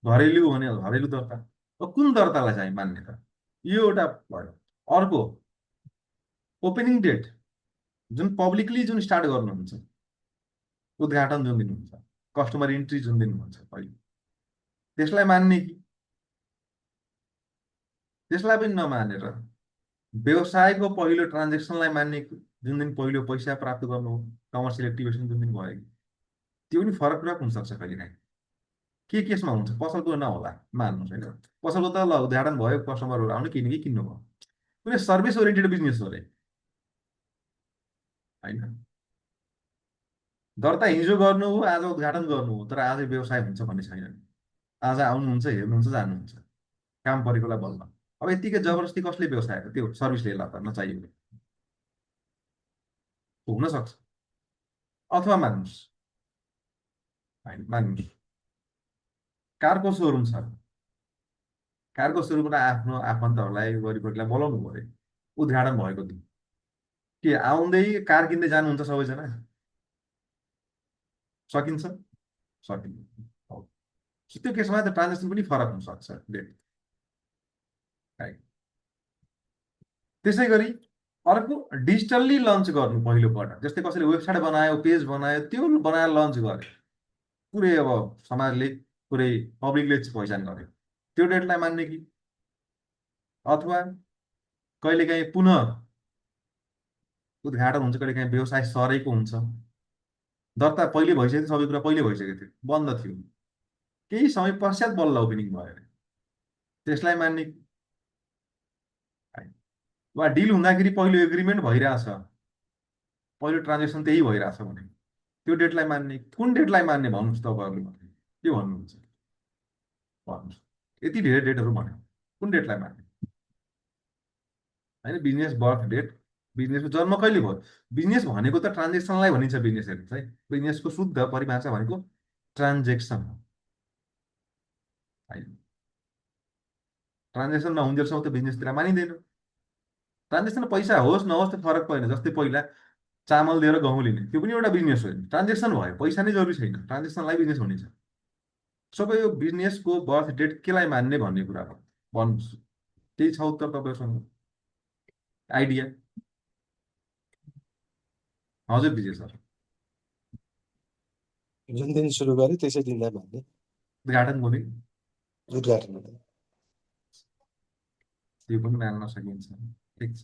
घरेलु हो भने घरेलु दर्ता अब कुन दर्तालाई चाहिँ मान्ने त यो एउटा भयो अर्को ओपनिङ डेट जुन पब्लिकली जुन स्टार्ट गर्नुहुन्छ उद्घाटन जुन दिन हुन्छ कस्टमर इन्ट्री जुन दिन हुन्छ पहिले त्यसलाई मान्ने कि त्यसलाई पनि नमानेर व्यवसायको पहिलो ट्रान्जेक्सनलाई मान्ने कि जुन दिन पहिलो पैसा प्राप्त गर्नु हो कमर्सियल एक्टिभेसन जुन दिन भयो कि त्यो पनि फरक फरक हुनसक्छ कहिलेकाहीँ के केसमा हुन्छ पसलको नहोला मान्नुहोस् होइन पसलको त ल उद्घाटन भयो कस्टमरहरू आउनु किन कि किन्नु भयो कुनै सर्भिस ओरिएन्टेड बिजनेस हो अरे होइन दर्ता हिजो गर्नु हो आज उद्घाटन गर्नु हो तर आज व्यवसाय हुन्छ भन्ने छैन आज आउनुहुन्छ हेर्नुहुन्छ जानुहुन्छ काम परेकोलाई बल्ल अब यतिकै जबरजस्ती कसले व्यवसाय त्यो सर्भिसले ल त नचाहिएको हुनसक्छ अथवा मान्नुहोस् होइन मान्नुहोस् कारको सोरुम छ कारको सोरुमबाट आफ्नो आफन्तहरूलाई वरिपरिलाई बोलाउनु पऱ्यो उद्घाटन भएको दिन के आउँदै कार किन्दै जानुहुन्छ सबैजना सकिन्छ सकिन्छ हो। त्यो केसमा त ट्रान्जेक्सन पनि फरक हुनसक्छ डेट त्यसै गरी अर्को डिजिटल्ली लन्च गर्नु पहिलो पटक जस्तै कसैले वेबसाइट बनायो पेज बनायो त्यो बनाएर लन्च गर्यो पुरै अब समाजले पुरै पब्लिकले पहिचान गर्यो त्यो डेटलाई मान्ने कि अथवा कहिलेकाहीँ पुनः उद्घाटन हुन्छ कहिलेकाहीँ व्यवसाय सरेको हुन्छ दर्ता पहिले भइसक्यो सबै कुरा पहिले भइसकेको थियो बन्द थियो केही समय पश्चात बल्ल ओपनिङ भयो अरे त्यसलाई मान्ने कि वा डिल हुँदाखेरि पहिलो एग्रिमेन्ट भइरहेछ पहिलो ट्रान्जेक्सन त्यही भइरहेछ भने त्यो डेटलाई मान्ने कुन डेटलाई मान्ने भन्नुहोस् तपाईँहरूले के भन्नुहुन्छ भन्नुहोस् यति धेरै डेटहरू भन्यो कुन डेटलाई मान्ने होइन बिजनेस बर्थ डेट बिजनेसको जन्म कहिले भयो बिजनेस भनेको त ट्रान्जेक्सनलाई भनिन्छ बिजनेसहरू चाहिँ बिजनेसको शुद्ध परिभाषा भनेको ट्रान्जेक्सन हो होइन ट्रान्जेक्सन नहुन्जेलसम्म त बिजनेसतिर मानिँदैन ट्रान्जेक्सन पैसा होस् नहोस् त फरक परेन जस्तै पहिला चामल दिएर गहुँ लिने त्यो पनि एउटा बिजनेस हो ट्रान्जेक्सन भयो पैसा नै जरुरी छैन ट्रान्जेक्सनलाई बिजनेस हुनेछ सबै यो बिजनेसको बर्थ डेट केलाई मान्ने भन्ने कुरा हो भन्नुहोस् केही छ उत्तर तपाईँहरूसँग आइडिया हजुर विजय सर जुन दिन सुरु गरे त्यसै दिनलाई भन्ने उद्घाटन हुने उद्घाटन हुने। त्यो पनि मान्न सकिन्छ ठिक छ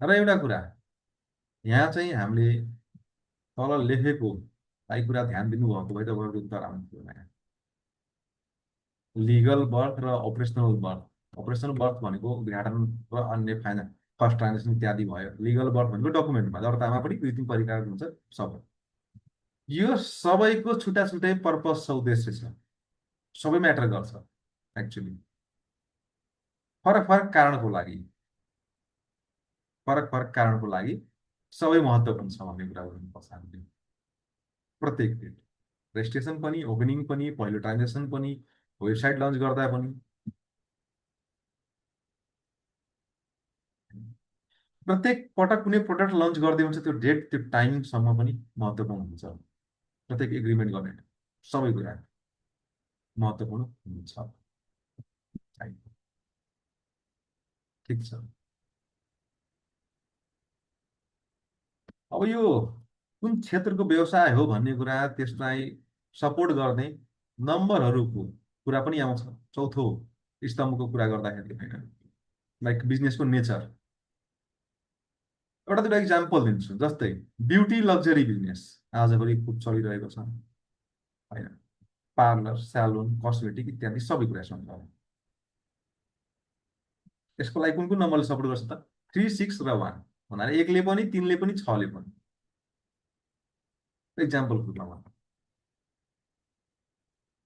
र एउटा कुरा यहाँ चाहिँ हामीले तल लेखेको आई कुरा ध्यान दिनुभएको भए तपाईँको उत्तर आउँथ्यो लिगल बर्थ र अपरेसनल बर्थ भनेको उद्घाटन र अन्य फाइनल फर्स्ट ट्रान्जेक्सन इत्यादि भयो लिगल बर्थ भनेको डकुमेन्टमा दर्तामा पनि दुई तिन परिकार हुन्छ सबै यो सबैको छुट्टा छुट्टै पर्पस छ उद्देश्य छ सबै म्याटर गर्छ एक्चुअली फरक फरक कारणको लागि सबै महत्त्वपूर्ण छ भन्ने कुरा गर्नुपर्छ हामीले प्रत्येक डेट रेजिस्ट्रेसन पनि ओपनिङ पनि पहिलो ट्रान्जेक्सन पनि वेबसाइट लन्च गर्दा पनि प्रत्येक पटक कुनै प्रोडक्ट लन्च गर्दै हुन्छ त्यो डेट त्यो टाइमसम्म पनि महत्त्वपूर्ण हुन्छ प्रत्येक एग्रिमेन्ट गर्ने सबै कुरा महत्त्वपूर्ण हुन्छ ठिक छ अब यो कुन क्षेत्रको व्यवसाय हो भन्ने कुरा त्यसलाई सपोर्ट गर्ने नम्बरहरूको कुरा पनि आउँछ चौथो स्तम्भको कुरा गर्दाखेरि होइन लाइक बिजनेसको नेचर एउटा दुईवटा इक्जाम्पल दिन्छु जस्तै ब्युटी लग्जरी बिजनेस आजभोलि खुब चलिरहेको छ होइन पार्लर स्यालुन कस्मेटिक इत्यादि सबै कुरा छ यसको लागि कुन कुन नम्बरले सपोर्ट गर्छ त 3, 6 र 1 भन्नाले 1 ले पनि 3 ले पनि 6 ले पनि इक्जाम्पल कुरामा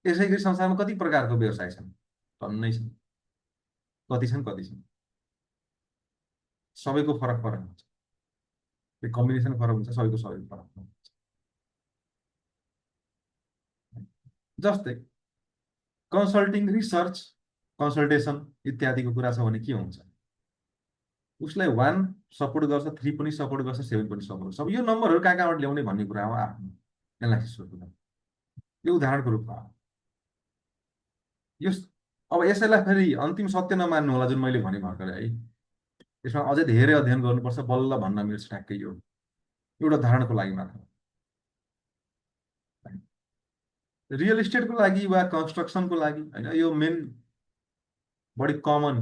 यसै गरी संसारमा कति प्रकारको व्यवसाय छन् टन्नै छन् कति छन् सबैको फरक हुन्छ त्यो कम्बिनेसन फरक हुन्छ सबैको फरक हुन्छ जस्तै कन्सल्टिङ रिसर्च कन्सल्टेसन इत्यादिको कुरा छ भने के हुन्छ, उसलाई 1 सपोर्ट गर्छ, 3 पनि सपोर्ट गर्छ, 7 पनि सपोर्ट गर्छ। अब यो नम्बरहरू कहाँबाट ल्याउने भन्ने कुरा हो आफ्नो एनालाइसिसको कुरा। यो उदाहरणको रूपमा हो। यो अब यसैलाई फेरि अन्तिम सत्य नमान्नु होला जुन मैले भने भर्खरै है। यसमा अझै धेरै अध्ययन गर्नुपर्छ बल्ल भन्न मिल्छ ठ्याक्कै यो एउटा उदाहरणको लागि मात्र। रियल इस्टेटको लागि वा कन्स्ट्रक्सनको लागि होइन, यो मेन बढी कमन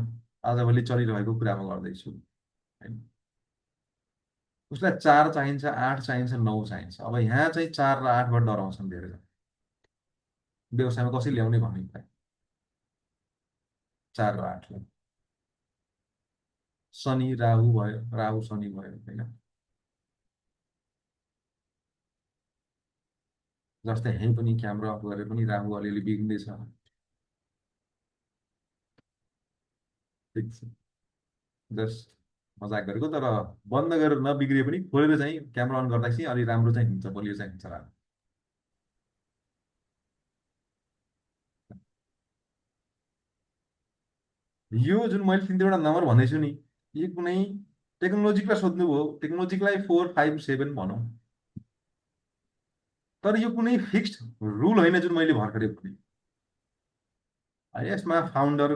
आजभोलि चलिरहेको कुरामा गर्दैछु होइन। उसलाई 4 चाहिन्छ, 8 चाहिन्छ, 9 चाहिन्छ। अब यहाँ चाहिँ 4 र 8बाट डराउँछन् धेरैजना। व्यवसायमा कसरी ल्याउने भन्ने कुरा 4 र 8लाई शनि राहु भयो, राहु शनि भयो होइन। जस्तै यहीँ पनि क्यामेरा अफ गरेर पनि राहु अलिअलि बिग्रिँदैछ, ठिक छ, जस्ट मजाक गरेको। तर बन्द गरेर नबिग्रिए पनि खोलेर चाहिँ क्यामेरा अन गर्दा चाहिँ अलि राम्रो चाहिँ हुन्छ, बलियो चाहिँ हुन्छ राहु। यो जुन मैले 3 नम्बर भन्दैछु नि, यो कुनै टेक्नोलोजीलाई सोध्नुभयो, टेक्नोलोजीलाई 4, 5, 7 भनौँ, तर यो कुनै फिक्स्ड रुल होइन जुन मैले भर्खरै भने। यसमा फाउन्डर,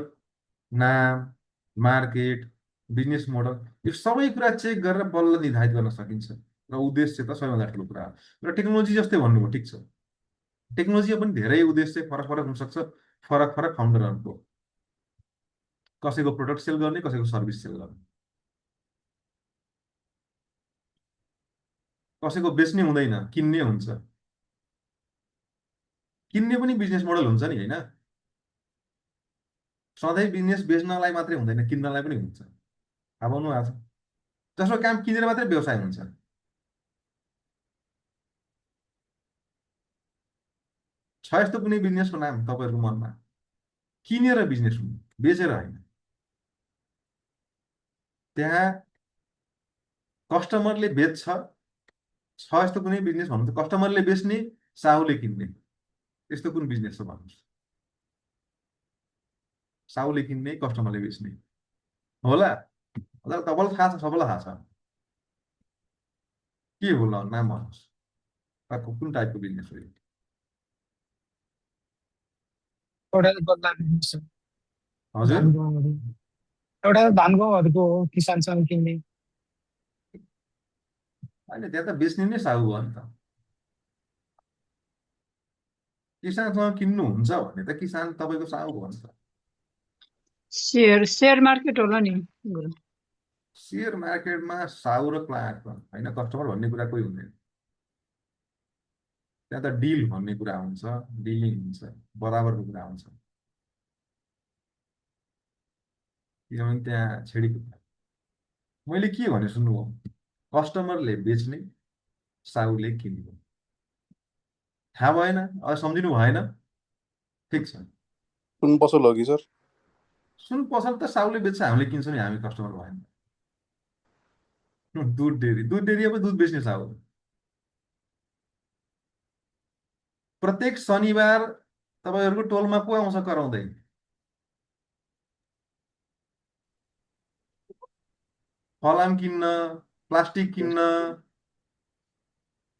नाम, मार्केट, बिजनेस मोडल, यो सबै कुरा चेक गरेर बल्ल निर्धारित गर्न सकिन्छ। र उद्देश्य त सबैभन्दा ठुलो कुरा हो। र टेक्नोलोजी जस्तै भन्नुभयो, ठिक छ, टेक्नोलोजीमा पनि धेरै उद्देश्य फरक फरक हुनसक्छ, फरक फरक फाउन्डरहरूको। कसैको प्रोडक्ट सेल गर्ने, कसैको सर्भिस सेल गर्ने, कसैको बेच्ने हुँदैन किन्ने हुन्छ। किन्ने पनि बिजनेस मोडल हुन्छ नि होइन। सधैँ बिजनेस बेच्नलाई मात्रै हुँदैन, किन्नलाई पनि हुन्छ। थाहा पाउनु भएको छ, जसको काम किनेर मात्रै व्यवसाय हुन्छ। छ यस्तो कुनै बिजनेसको नाम तपाईँहरूको मनमा? किनेर बिजनेस हुने, बेचेर होइन। त्यहाँ कस्टमरले बेच्छ। छ यस्तो कुनै बिजनेस भन्नु त कस्टमरले बेच्ने, साहुले किन्ने, यस्तो कुन बिजनेस छ भन्नुहोस्? साहुले किन्ने, कस्टमरले बेच्ने होला? तपाईँलाई थाहा छ, सबैलाई थाहा छ के होला, नाम भन्नुहोस्, कुन टाइपको बिजनेस हो यो? एउटा बदला बिजनेस हो, हजुर, धान गहुँहरू। एउटा धान गहुँहरूको हो, किसानसँग किन्ने। अहिले त्यहाँ त बेच्ने नै साहु भयो नि त। किसानसँग किन्नुहुन्छ भने त किसान तपाईँको साहु भयो नि त। शेयर मार्केट होला नि गुरु। सेयर मार्केटमा साहु र क्लायन्ट होइन, कस्टमर भन्ने कुरा कोही हुँदैन। त्यहाँ त डिल भन्ने कुरा हुन्छ, डिलिङ हुन्छ, बराबरको कुरा हुन्छ। किनभने त्यहाँ छेडी मैले के भने सुन्नुभयो, कस्टमरले बेच्ने, साहुले किन्ने। थाहा भएन, अब सम्झिनु भएन, ठिक छ। कुन पसल हो कि सर? सुन पसल त साहुले बेच्छ, हामीले किन्छौँ नि, हामी कस्टमर भएन। दुध डेरी, दुध डेरी अब दुध बेच्ने साहु। प्रत्येक शनिबार तपाईँहरूको टोलमा को आउँछ कराउँदै? फलाम किन्न, प्लास्टिक किन्न।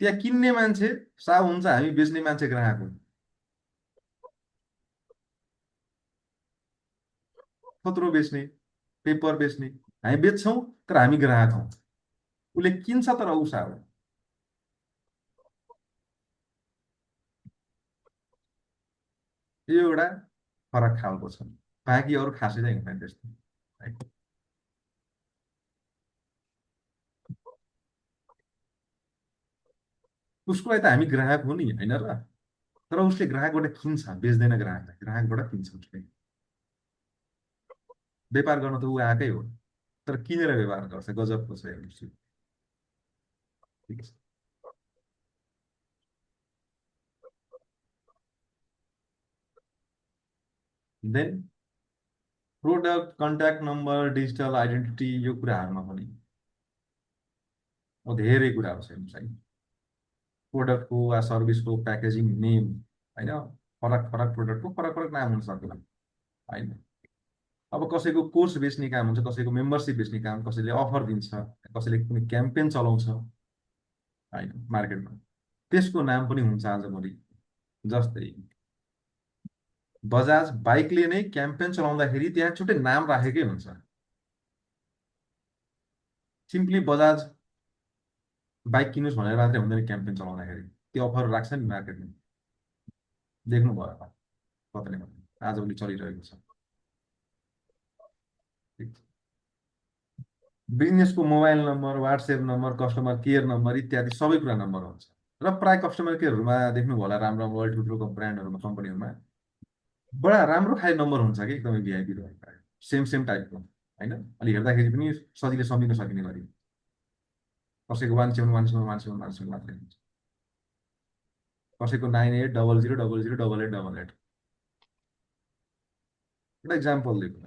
त्यहाँ किन्ने मान्छे साहु हुन्छ, हामी बेच्ने मान्छे ग्राहक हो। खत्रो बेच्ने, पेपर बेच्ने, हामी बेच्छौँ तर हामी ग्राहक हौँ। उसले किन्छ तर ऊ साहु। यो एउटा फरक खालको छ, बाँकी अरू खासै चाहिँ हुँदैन त्यस्तो है। उसको लागि त हामी ग्राहक हो नि होइन र, तर उसले ग्राहकबाट किन्छ, बेच्दैन ग्राहकलाई, ग्राहकबाट किन्छ उसले। व्यापार गर्न त ऊ आएकै हो, तर किनेर व्यवहार गर्छ, गजबको छ हेर्नुहोस्। ठिक छ। Then product, contact number, digital identity, यो कुराहरूमा पनि धेरै कुराहरू छ हेर्नुहोस् है। प्रोडक्टको वा सर्भिसको प्याकेजिङ नेम होइन, फरक फरक प्रोडक्टको फरक फरक नाम हुन सक्ला होइन। अब कसैको कोर्स बेच्ने काम हुन्छ, कसैको मेम्बरसिप बेच्ने काम, कसैले अफर दिन्छ, कसैले कुनै क्याम्पेन चलाउँछ होइन मार्केटमा, त्यसको नाम पनि हुन्छ आजभोलि। जस्तै बजाज बाइकले नै क्याम्पेन चलाउँदाखेरि त्यहाँ छुट्टै नाम राखेकै हुन्छ, सिम्पली बजाज बाइक किन्नुहोस् भनेर मात्रै हुँदैन। क्याम्पेन चलाउँदाखेरि त्यो अफर राख्छ नि मार्केटमा, देख्नुभयो होला कतै न कतै आजभोलि चलिरहेको छ। ठिक छ। बिजनेसको mobile number, WhatsApp number, customer care number इत्यादि सबै कुरा नम्बर हुन्छ। र प्राय कस्टमर केयरहरूमा देख्नुभयो होला राम्रो राम्रो ठुल्ठुलो ब्रान्डहरूमा, कम्पनीहरूमा बडा राम्रो खाले नम्बर हुन्छ कि एकदमै भिआइपी रहेको, सेम सेम टाइपको होइन, अलि हेर्दाखेरि पनि सजिलै सम्झिन सकिने गरी। कसैको 17171717 मात्रै हुन्छ, कसैको 9800008888। एउटा इक्जाम्पल दिएको।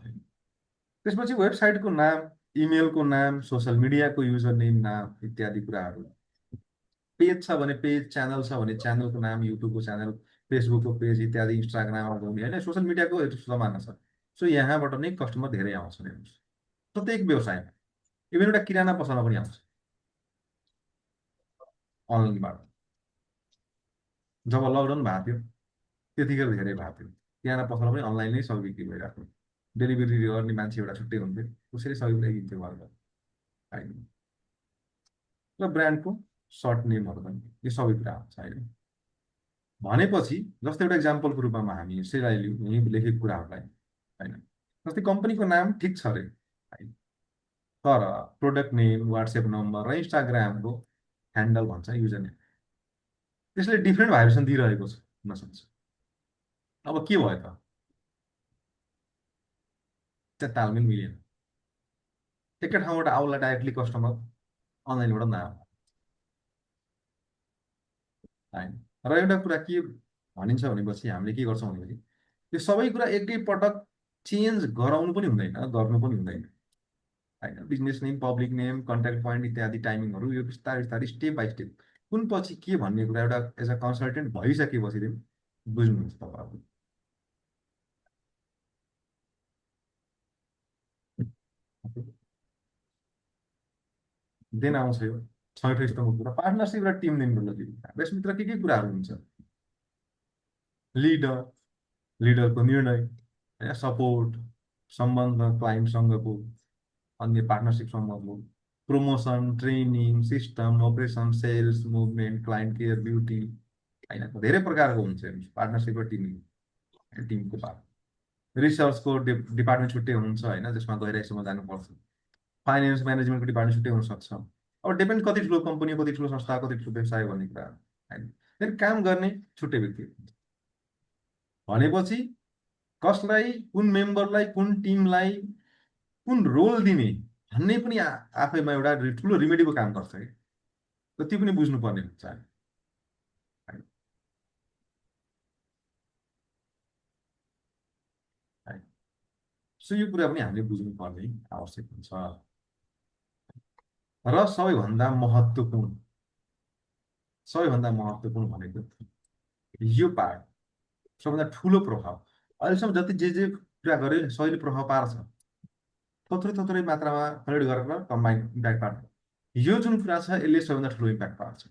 त्यसपछि वेबसाइटको नाम, इमेलको नाम, सोसियल मिडियाको युजर नेम नाम इत्यादि कुराहरू। पेज छ भने पेज, च्यानल छ भने च्यानलको नाम, युट्युबको च्यानल, फेसबुकको पेज इत्यादि, इन्स्टाग्राम होइन, सोसियल मिडियाको जमाना छ। सो यहाँबाट नै कस्टमर धेरै आउँछन् हेर्नुहोस्, प्रत्येक व्यवसायमा, इभन एउटा किराना पसलमा पनि आउँछ अनलाइनबाट। जब लकडाउन भएको थियो त्यतिखेर धेरै भएको थियो, किराना पसलमा पनि अनलाइन नै सबै बिक्री भइरहेको थियो। डेलिभरी गर्ने मान्छे एउटा छुट्टै हुन्थ्यो, उसरी सबै कुरा किन्थ्यो घरमा होइन। र ब्रान्डको सर्ट नेमहरू पनि यो सबै कुरा हुन्छ होइन। भनेपछि जस्तै एउटा इक्जाम्पलको रूपमा हामी यसैलाई लिउँ, यहीँ लेखेको कुराहरूलाई होइन। जस्तै कम्पनीको नाम ठिक छ अरे होइन, तर प्रोडक्ट नेम, वाट्सएप नम्बर र इन्स्टाग्रामको ह्यान्डल भन्छ युजर नेम, त्यसले डिफ्रेन्ट भाइब्रेसन दिइरहेको छ हुनसक्छ। अब के भयो त, त्यहाँ तालमेल मिलेन। एकै ठाउँबाट आउला डाइरेक्टली कस्टमर, अनलाइनबाट नआउ होइन। र एउटा कुरा के भनिन्छ भनेपछि हामीले के गर्छौँ भनेपछि त्यो सबै कुरा एकैपटक चेन्ज गराउनु पनि हुँदैन, गर्नु पनि हुँदैन होइन। Business name, public name, contact point इत्यादि टाइमिङहरू यो बिस्तारै बिस्तारै स्टेप बाई स्टेप कुन पछि के भन्ने कुरा एउटा एज अ कन्सल्टेन्ट भइसकेपछि बुझ्नुहुन्छ तपाईँहरू। देन आउँछ यो छैठौँ स्तम्भको कुरा, पार्टनरसिप र टिम डेभलपमेन्ट। यसभित्र के कुराहरू हुन्छ, लिडर, लिडरको निर्णय होइन, सपोर्ट, सम्बन्ध क्लाइन्टसँगको, अन्य पार्टनरसिपसँगको, promotion, training, system, operation, sales, movement, client care, beauty होइन, धेरै प्रकारको हुन्छ पार्टनरसिप र टिमको पार्ट। रिसर्चको डिपार्टमेन्ट छुट्टै हुन्छ होइन, जसमा गहिराइसम्म जानुपर्छ। फाइनेन्स म्यानेजमेन्टको डिपार्टमेन्ट छुट्टै हुनसक्छ। अब डिपेन्ड कति ठुलो कम्पनी, कति ठुलो संस्था, कति ठुलो व्यवसाय भन्ने कुरा होइन। फेरि काम गर्ने छुट्टै व्यक्ति भनेपछि कसलाई, कुन मेम्बरलाई, कुन टिमलाई कुन रोल दिने भन्ने पनि आफैमा एउटा ठुलो रिमेडीको काम गर्छ है, र त्यो पनि बुझ्नुपर्ने हुन्छ होइन। सो यो कुरा पनि हामीले बुझ्नुपर्ने आवश्यक हुन्छ। र सबैभन्दा महत्त्वपूर्ण भनेको यो पार्ट, सबभन्दा ठुलो प्रभाव अहिलेसम्म जति जे कुरा गर्यो सहिले प्रभाव पार्छ, थोरै मात्रामा कलेक्ट गरेर कम्बाइन इम्प्याक्ट पार्छ। यो जुन कुरा छ यसले सबैभन्दा ठुलो इम्प्याक्ट पार्छ।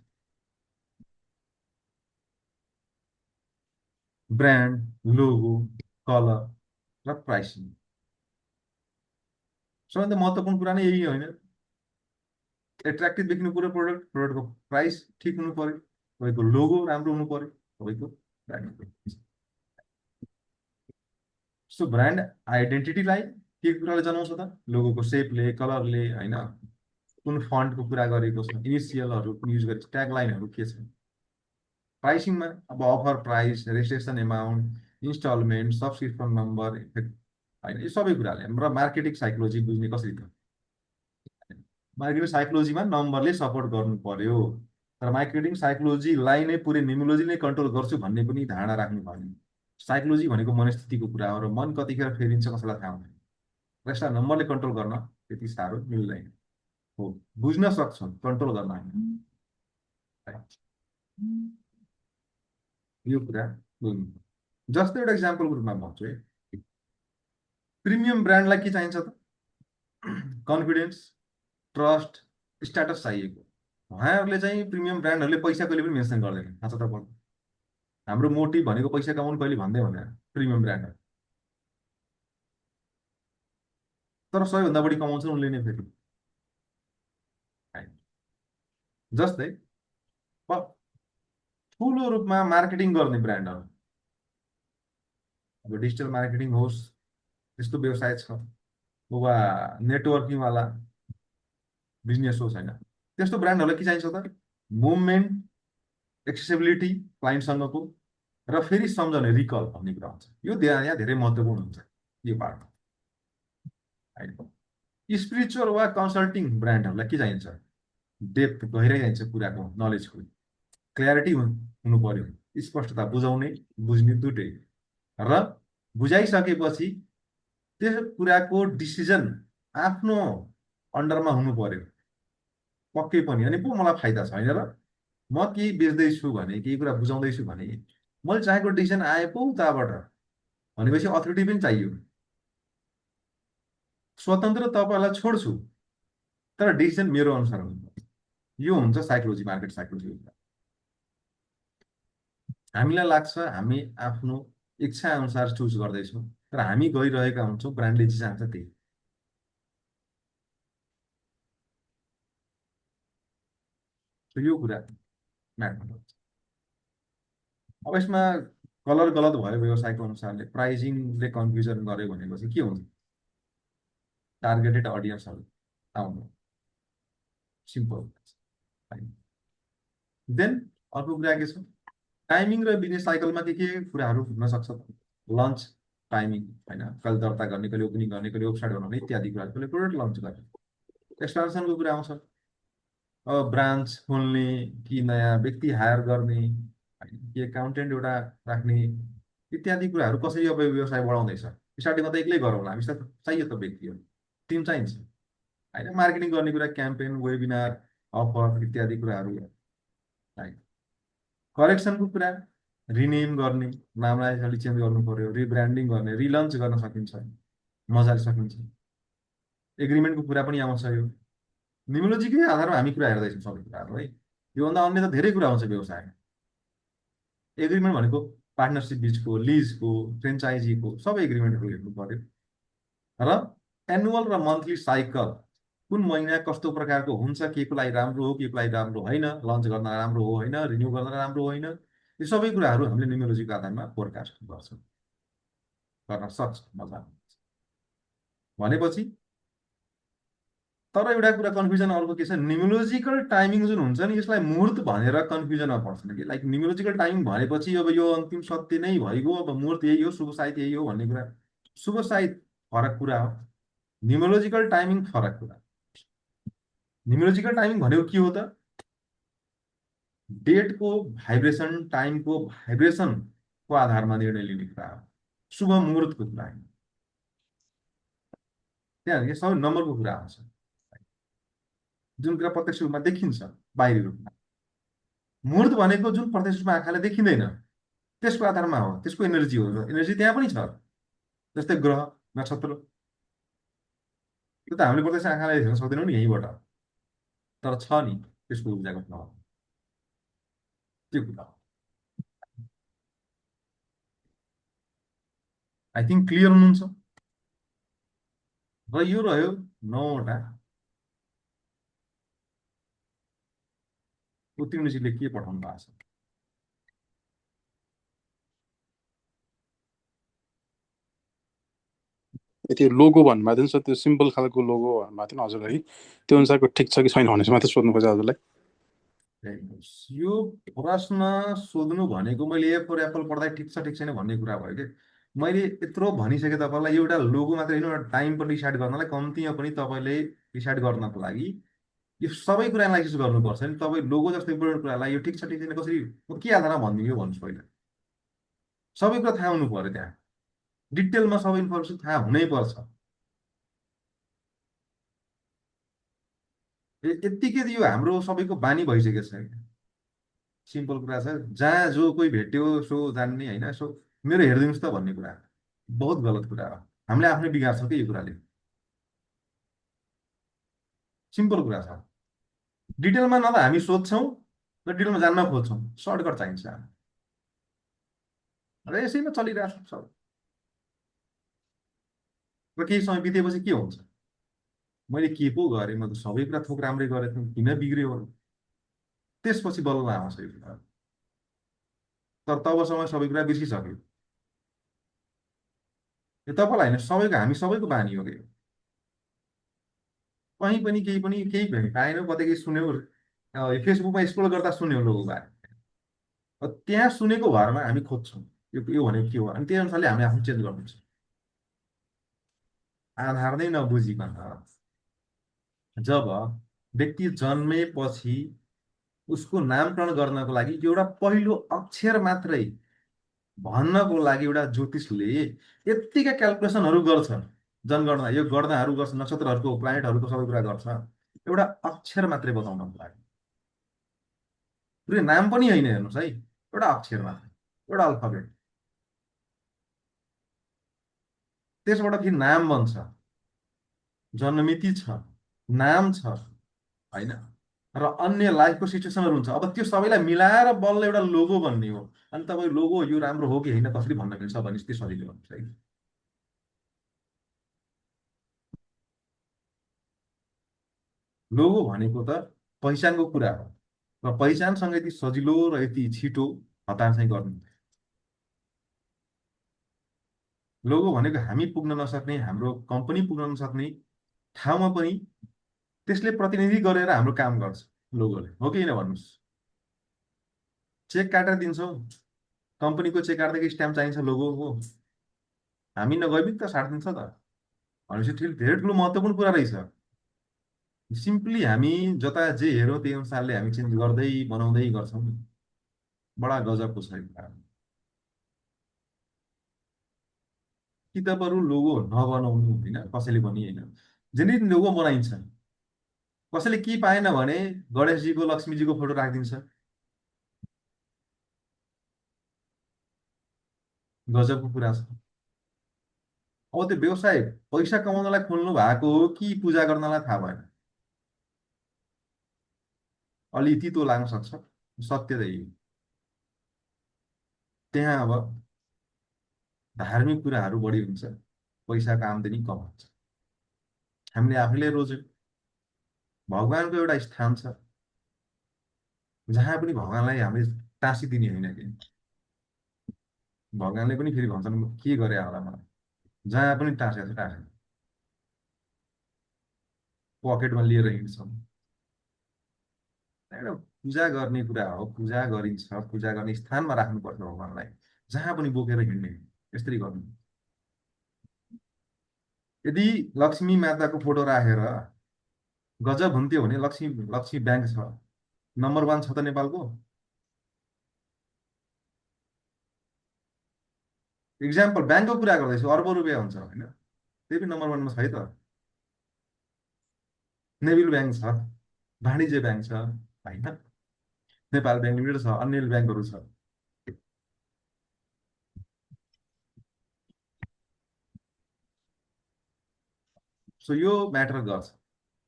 ब्रान्ड, लोगो, कलर र प्राइसिङ सबैभन्दा महत्त्वपूर्ण कुरा नै यही होइन। एट्र्याक्टिभ देखिनु पर्यो प्रोडक्टको प्राइस ठिक हुनु पर्यो, तपाईँको लोगो राम्रो हुनु पर्यो, तपाईँको ब्रान्ड। सो ब्रान्ड आइडेन्टिटीलाई के कुराले जनाउँछ त, लोगोको सेपले, कलरले होइन, कुन फन्टको कुरा गरेको छ, इनिसियलहरू युज गरेको छ, ट्यागलाइनहरू के छ। प्राइसिङमा अब offer price, registration amount, instalment, subscription number होइन, यो सबै कुराले। र मार्केटिङ साइकोलोजी बुझ्ने कसरी त, मार्केटिङ साइकोलोजीमा नम्बरले सपोर्ट गर्नु पर्यो, तर मार्केटिङ साइकोलोजीलाई नै पुरै न्युमोलोजी नै कन्ट्रोल गर्छु भन्ने पनि धारणा राख्नु पर्ने। साइकोलोजी भनेको मनस्थितिको कुरा हो, र मन कतिखेर फेरिन्छ कसैलाई थाहा हुँदैन, र यसलाई नम्बरले कन्ट्रोल गर्न त्यति साह्रो मिल्दैन। हो, बुझ्न सक्छौँ, कन्ट्रोल गर्न होइन। यो कुरा बुझ्नु। जस्तै एउटा इक्जाम्पलको रूपमा भन्छु है, प्रिमियम ब्रान्डलाई के चाहिन्छ त? कन्फिडेन्स, ट्रस्ट, स्ट्याटस चाहिएको। उहाँहरूले चाहिँ प्रिमियम ब्रान्डहरूले पैसा कहिले पनि मेन्सन गर्दैन, थाहा छ तपाईँको। हाम्रो मोटिभ भनेको पैसा कमाउनु कहिले भन्दै भनेर प्रिमियम ब्रान्ड, तर सबैभन्दा बढी कमाउँछ उनले नै फेरि। जस्तै ठुलो रूपमा मार्केटिङ गर्ने ब्रान्डहरू, अब डिजिटल मार्केटिङ होस्, त्यस्तो व्यवसाय छ, वा नेटवर्किङवाला बिजनेस होस्, होइन, त्यस्तो ब्रान्डहरूलाई के चाहिन्छ त? मुभमेन्ट, एक्सेसिबिलिटी क्लाइन्टसँगको, र फेरि सम्झने रिकल भन्ने कुरा हुन्छ। यो यहाँ धेरै महत्त्वपूर्ण हुन्छ यो पार्ट, होइन। स्पिरिचुअल वा कन्सल्टिङ ब्रान्डहरूलाई के चाहिन्छ? डेप्थ, गहिराइ चाहिन्छ कुराको, नलेजको, क्ल्यारिटी हुनु पर्यो, स्पष्टता, बुझाउने बुझ्ने दुइटै, र बुझाइसकेपछि त्यस कुराको डिसिजन आफ्नो अन्डरमा हुनु पर्यो पक्कै पनि। अनि पो मलाई फाइदा छ, होइन र? म केही बेच्दैछु भने, केही कुरा बुझाउँदैछु भने, मैले चाहेको डिसिजन आए पो उताबाट भनेपछि अथोरिटी पनि चाहियो। स्वतन्त्र तपाईँलाई छोड्छु, तर डिसिजन मेरो अनुसार हुन्छ। यो हुन्छ साइकोलोजी, मार्केट साइकोलोजी। हामीलाई लाग्छ हामी आफ्नो इच्छा अनुसार चुज गर्दैछौँ, तर हामी गइरहेका हुन्छौँ ब्रान्डले जे चाहन्छ त्यही। यो कुरा म्याटर गर्छ। अब यसमा कलर गलत भयो व्यवसायको अनुसारले, प्राइजिङले कन्फ्युजन गर्यो भनेपछि के हुन्छ? टार्गेटेड अडियन्सहरू आउनु सिम्पल। देन अर्को कुरा के छ? टाइमिङ र बिजनेस साइकलमा के कुराहरू हुन सक्छ? लन्च टाइमिङ, होइन, कहिले दर्ता गर्ने, कहिले ओपनिङ गर्ने, कहिले वेबसाइट बनाउने इत्यादि कुराहरू, कहिले प्रोडक्ट लन्च गर्ने, एक्सपेन्सनको कुरा आउँछ। अब ब्रान्च खोल्ने कि नयाँ व्यक्ति हायर गर्ने, कि एकाउन्टेन्ट एउटा राख्ने इत्यादि कुराहरू कसरी अब व्यवसाय बढाउँदैछ। स्टार्टिङमा त एक्लै गरौँला, हामी त चाहियो त व्यक्तिहरू, टिम चाहिन्छ, होइन। मार्केटिङ गर्ने कुरा, क्याम्पेन, वेबिनार, अफर इत्यादि कुराहरू, होइन। करेक्सनको कुरा, रिनेम गर्ने, नामलाई अलिक चेन्ज गर्नु पर्यो, रिब्रान्डिङ गर्ने, रिलन्च गर्न सकिन्छ, मजाले सकिन्छ। एग्रिमेन्टको कुरा पनि आउँछ। यो निमोलोजीकै आधारमा हामी कुरा हेर्दैछौँ सबै कुराहरू, है। योभन्दा अन्य त धेरै कुरा आउँछ व्यवसायमा। एग्रिमेन्ट भनेको पार्टनरसिप बिचको, लिजको, फ्रेन्चाइजीको सबै एग्रिमेन्टहरू हेर्नु पर्यो, र एनुअल र मन्थली साइकल, कुन महिना कस्तो प्रकारको हुन्छ, केको लागि राम्रो हो, केको लागि राम्रो होइन, लन्च गर्न राम्रो हो होइन, रिन्यू गर्न राम्रो होइन, यो सबै कुराहरू हामीले न्युमेरोलोजीको आधारमा फोरकास्ट गर्छौँ, गर्न सक्छ मजा भनेपछि। तर एउटा कुरा कन्फ्युजन अर्को के छ? न्युमेरोलोजिकल टाइमिङ जुन हुन्छ नि, यसलाई मुहुर्त भनेर कन्फ्युजनमा पर्छन् कि, लाइक न्युमेरोलोजिकल टाइमिङ भनेपछि अब यो अन्तिम सत्य नै भइगयो, अब मुहुर्त यही हो, शुभ साहित्य यही हो भन्ने कुरा। शुभ साहित्य फरक कुरा हो, न्युमेरोलोजिकल टाइमिङ फरक कुरा। न्युमेरोलोजिकल टाइमिङ भनेको के हो त? डेटको भाइब्रेसन, टाइमको भाइब्रेसनको आधारमा निर्णय लिने कुरा हो, शुभ मुहुर्तको कुरा होइन। त्यहाँ सबै नम्बरको कुरा आउँछ, जुन कुरा प्रत्यक्ष रूपमा देखिन्छ बाहिरी रूपमा। मुहुर्त भनेको जुन प्रत्यक्ष रूपमा आँखाले देखिँदैन, त्यसको आधारमा हो, त्यसको एनर्जी हो। एनर्जी त्यहाँ पनि छ, जस्तै ग्रह, नक्षत्र, त्यो त हामीले प्रत्यक्ष आँखाले देख्न सक्दैनौँ नि यहीँबाट, तर छ नि त्यसको ऊर्जाको प्रभाव, त्यो कुरा हो। आई थिङ्क क्लियर हुनुहुन्छ? र यो रह्यो 9वटा। उत्तीर्णजीले के पठाउनु भएको छ? त्यो लोगो भन्नुभएको थियो नि सर, त्यो सिम्पल खालको लोगो भन्नुभएको थियो नि हजुरलाई, त्यो अनुसारको ठिक छ कि छैन भनेर मात्रै सोध्नु खोजेँ हजुरलाई। यो प्रश्न सोध्नु भनेको मैले ए फर एप्पल पढ्दा ठिक छ ठिक छैन भन्ने कुरा भयो कि। मैले यत्रो भनिसकेँ तपाईँलाई, एउटा लोगो मात्रै होइन, एउटा टाइम पनि डिसाइड गर्नलाई, कम्तीमा पनि तपाईँले डिसाइड गर्नको लागि यो सबै कुरा एनालाइसिस गर्नुपर्छ नि। तपाईँ लोगो जस्तो इम्पोर्टेन्ट कुरालाई यो ठिक छ ठिक छैन कसरी, म के आधारमा भनिदिनु यो भन्नुहोस् पहिला। सबै कुरा थाहा हुनु पर्यो, त्यहाँ डिटेलमा सबै इन्फर्मेसन थाहा हुनै पर्छ। यत्तिकै यो हाम्रो सबैको बानी भइसकेको छ। सिम्पल कुरा छ, जहाँ जो कोही भेट्यो सो जान्ने, होइन, सो मेरो हेरिदिनुहोस् त भन्ने कुरा बहुत गलत कुरा हो। हामीले आफ्नै बिगार्छौँ कि यो कुराले। सिम्पल कुरा छ। डिटेलमा न त हामी सोध्छौँ र डिटेलमा जान्न खोज्छौँ, सर्टकट चाहिन्छ र यसैमा चलिरहेको छ सब। र केही समय बितेपछि के हुन्छ, मैले के पो गरेँ, म त सबै कुरा थोक राम्रै गरेको थिएँ, किन बिग्रियो, त्यसपछि बल्ल आउँछ यो कुरा। तर तबसम्म सबै कुरा बिर्सिसक्यो। यो तपाईँलाई होइन, सबैको, हामी सबैको बानी हो कि। कहीँ पनि केही पनि केही पाएन, कतै केही सुन्यो, फेसबुकमा स्क्रोल गर्दा सुन्यो लोगो बारे, त्यहाँ सुनेको भरमा हामी खोज्छौँ यो भनेको के हो, अनि त्यही अनुसारले हामी आफ्नो चेन्ज गर्नुपर्छ। आधार नै नबुझिकन जब व्यक्ति जन्मेपछि उसको नामकरण गर्नको लागि एउटा पहिलो अक्षर मात्रै भन्नको लागि एउटा ज्योतिषले यत्तिका क्यालकुलेसनहरू गर्छ, जनगणना यो गणनाहरू गर्छ, नक्षत्रहरूको प्लानेटहरूको सबै कुरा गर्छ एउटा अक्षर मात्रै बताउनको लागि। पुरै नाम पनि होइन, हेर्नुहोस् है, एउटा अक्षर मात्रै, एउटा अल्फाबेट। त्यसबाट फेरि नाम बन्छ, जन्ममिति छ, नाम छ, होइन, र अन्य लाइफको सिचुएसनहरू हुन्छ। अब त्यो सबैलाई मिलाएर बल्ल एउटा लोगो बन्ने हो। अनि तपाईँ लोगो यो राम्रो हो कि होइन कसरी भन्न मिल्छ भने त्यो सजिलो हुन्छ है। लोगो भनेको त पहिचानको कुरा हो, र पहिचानसँग यति सजिलो र यति छिटो हतार चाहिँ गर्नु। लोगो भनेको हामी पुग्न नसक्ने, हाम्रो कम्पनी पुग्न नसक्ने ठाउँमा पनि त्यसले प्रतिनिधि गरेर हाम्रो काम गर्छ लोगोले, हो कि होइन भन्नुहोस्। चेक काटेर दिन्छौँ, कम्पनीको चेक काट्दाखेरि स्ट्याम्प चाहिन्छ लोगोको, हामी नगइबिक त साट्दिन्छ त भनेपछि धेरै ठुलो महत्त्वपूर्ण कुरा रहेछ। सिम्पली हामी जता जे हेरौँ त्यही अनुसारले हामी चेन्ज गर्दै बनाउँदै गर्छौँ। बडा गजबको छ यो कुरा। कि त बरु लोगो नबनाउनु, होइन, कसैले पनि होइन, जुनै लोगो बनाइन्छ कसैले के पाएन भने गणेशजीको लक्ष्मीजीको फोटो राखिदिन्छ। गजबको कुरा छ। अब त्यो व्यवसाय पैसा कमाउनलाई खोल्नु भएको हो कि पूजा गर्नलाई थाहा भएन। अलि तितो लाग्न सक्छ, सत्य त यही। त्यहाँ अब धार्मिक कुराहरू बढी हुन्छ, पैसाको आम्दानी कम हुन्छ। हामीले आफैले रोज्यौँ। भगवानको एउटा स्थान छ जहाँ पनि भगवानलाई हामीले टाँसिदिने होइन कि। भगवानले पनि फेरि भन्छन् के गरे होला मलाई, जहाँ पनि टाँसेको छ टाँसेको, पकेटमा लिएर हिँड्छौँ। एउटा पूजा गर्ने कुरा हो, पूजा गरिन्छ, पूजा गर्ने स्थानमा राख्नुपर्छ भगवानलाई, जहाँ पनि बोकेर हिँड्ने यसरी गर्नु। यदि लक्ष्मी माताको फोटो राखेर गजब हुन्थ्यो भने लक्ष्मी ब्याङ्क छ, नम्बर 1 छ त नेपालको। इक्जाम्पल ब्याङ्कको कुरा गर्दैछु, अर्बौँ रुपियाँ हुन्छ, होइन, त्यही पनि नम्बर 1मा छ है त। नेविल ब्याङ्क छ, वाणिज्य ब्याङ्क छ, होइन, नेपाल ब्याङ्क लिमिटेड छ, अन्य ब्याङ्कहरू छ। सो यो म्याटर गर्छ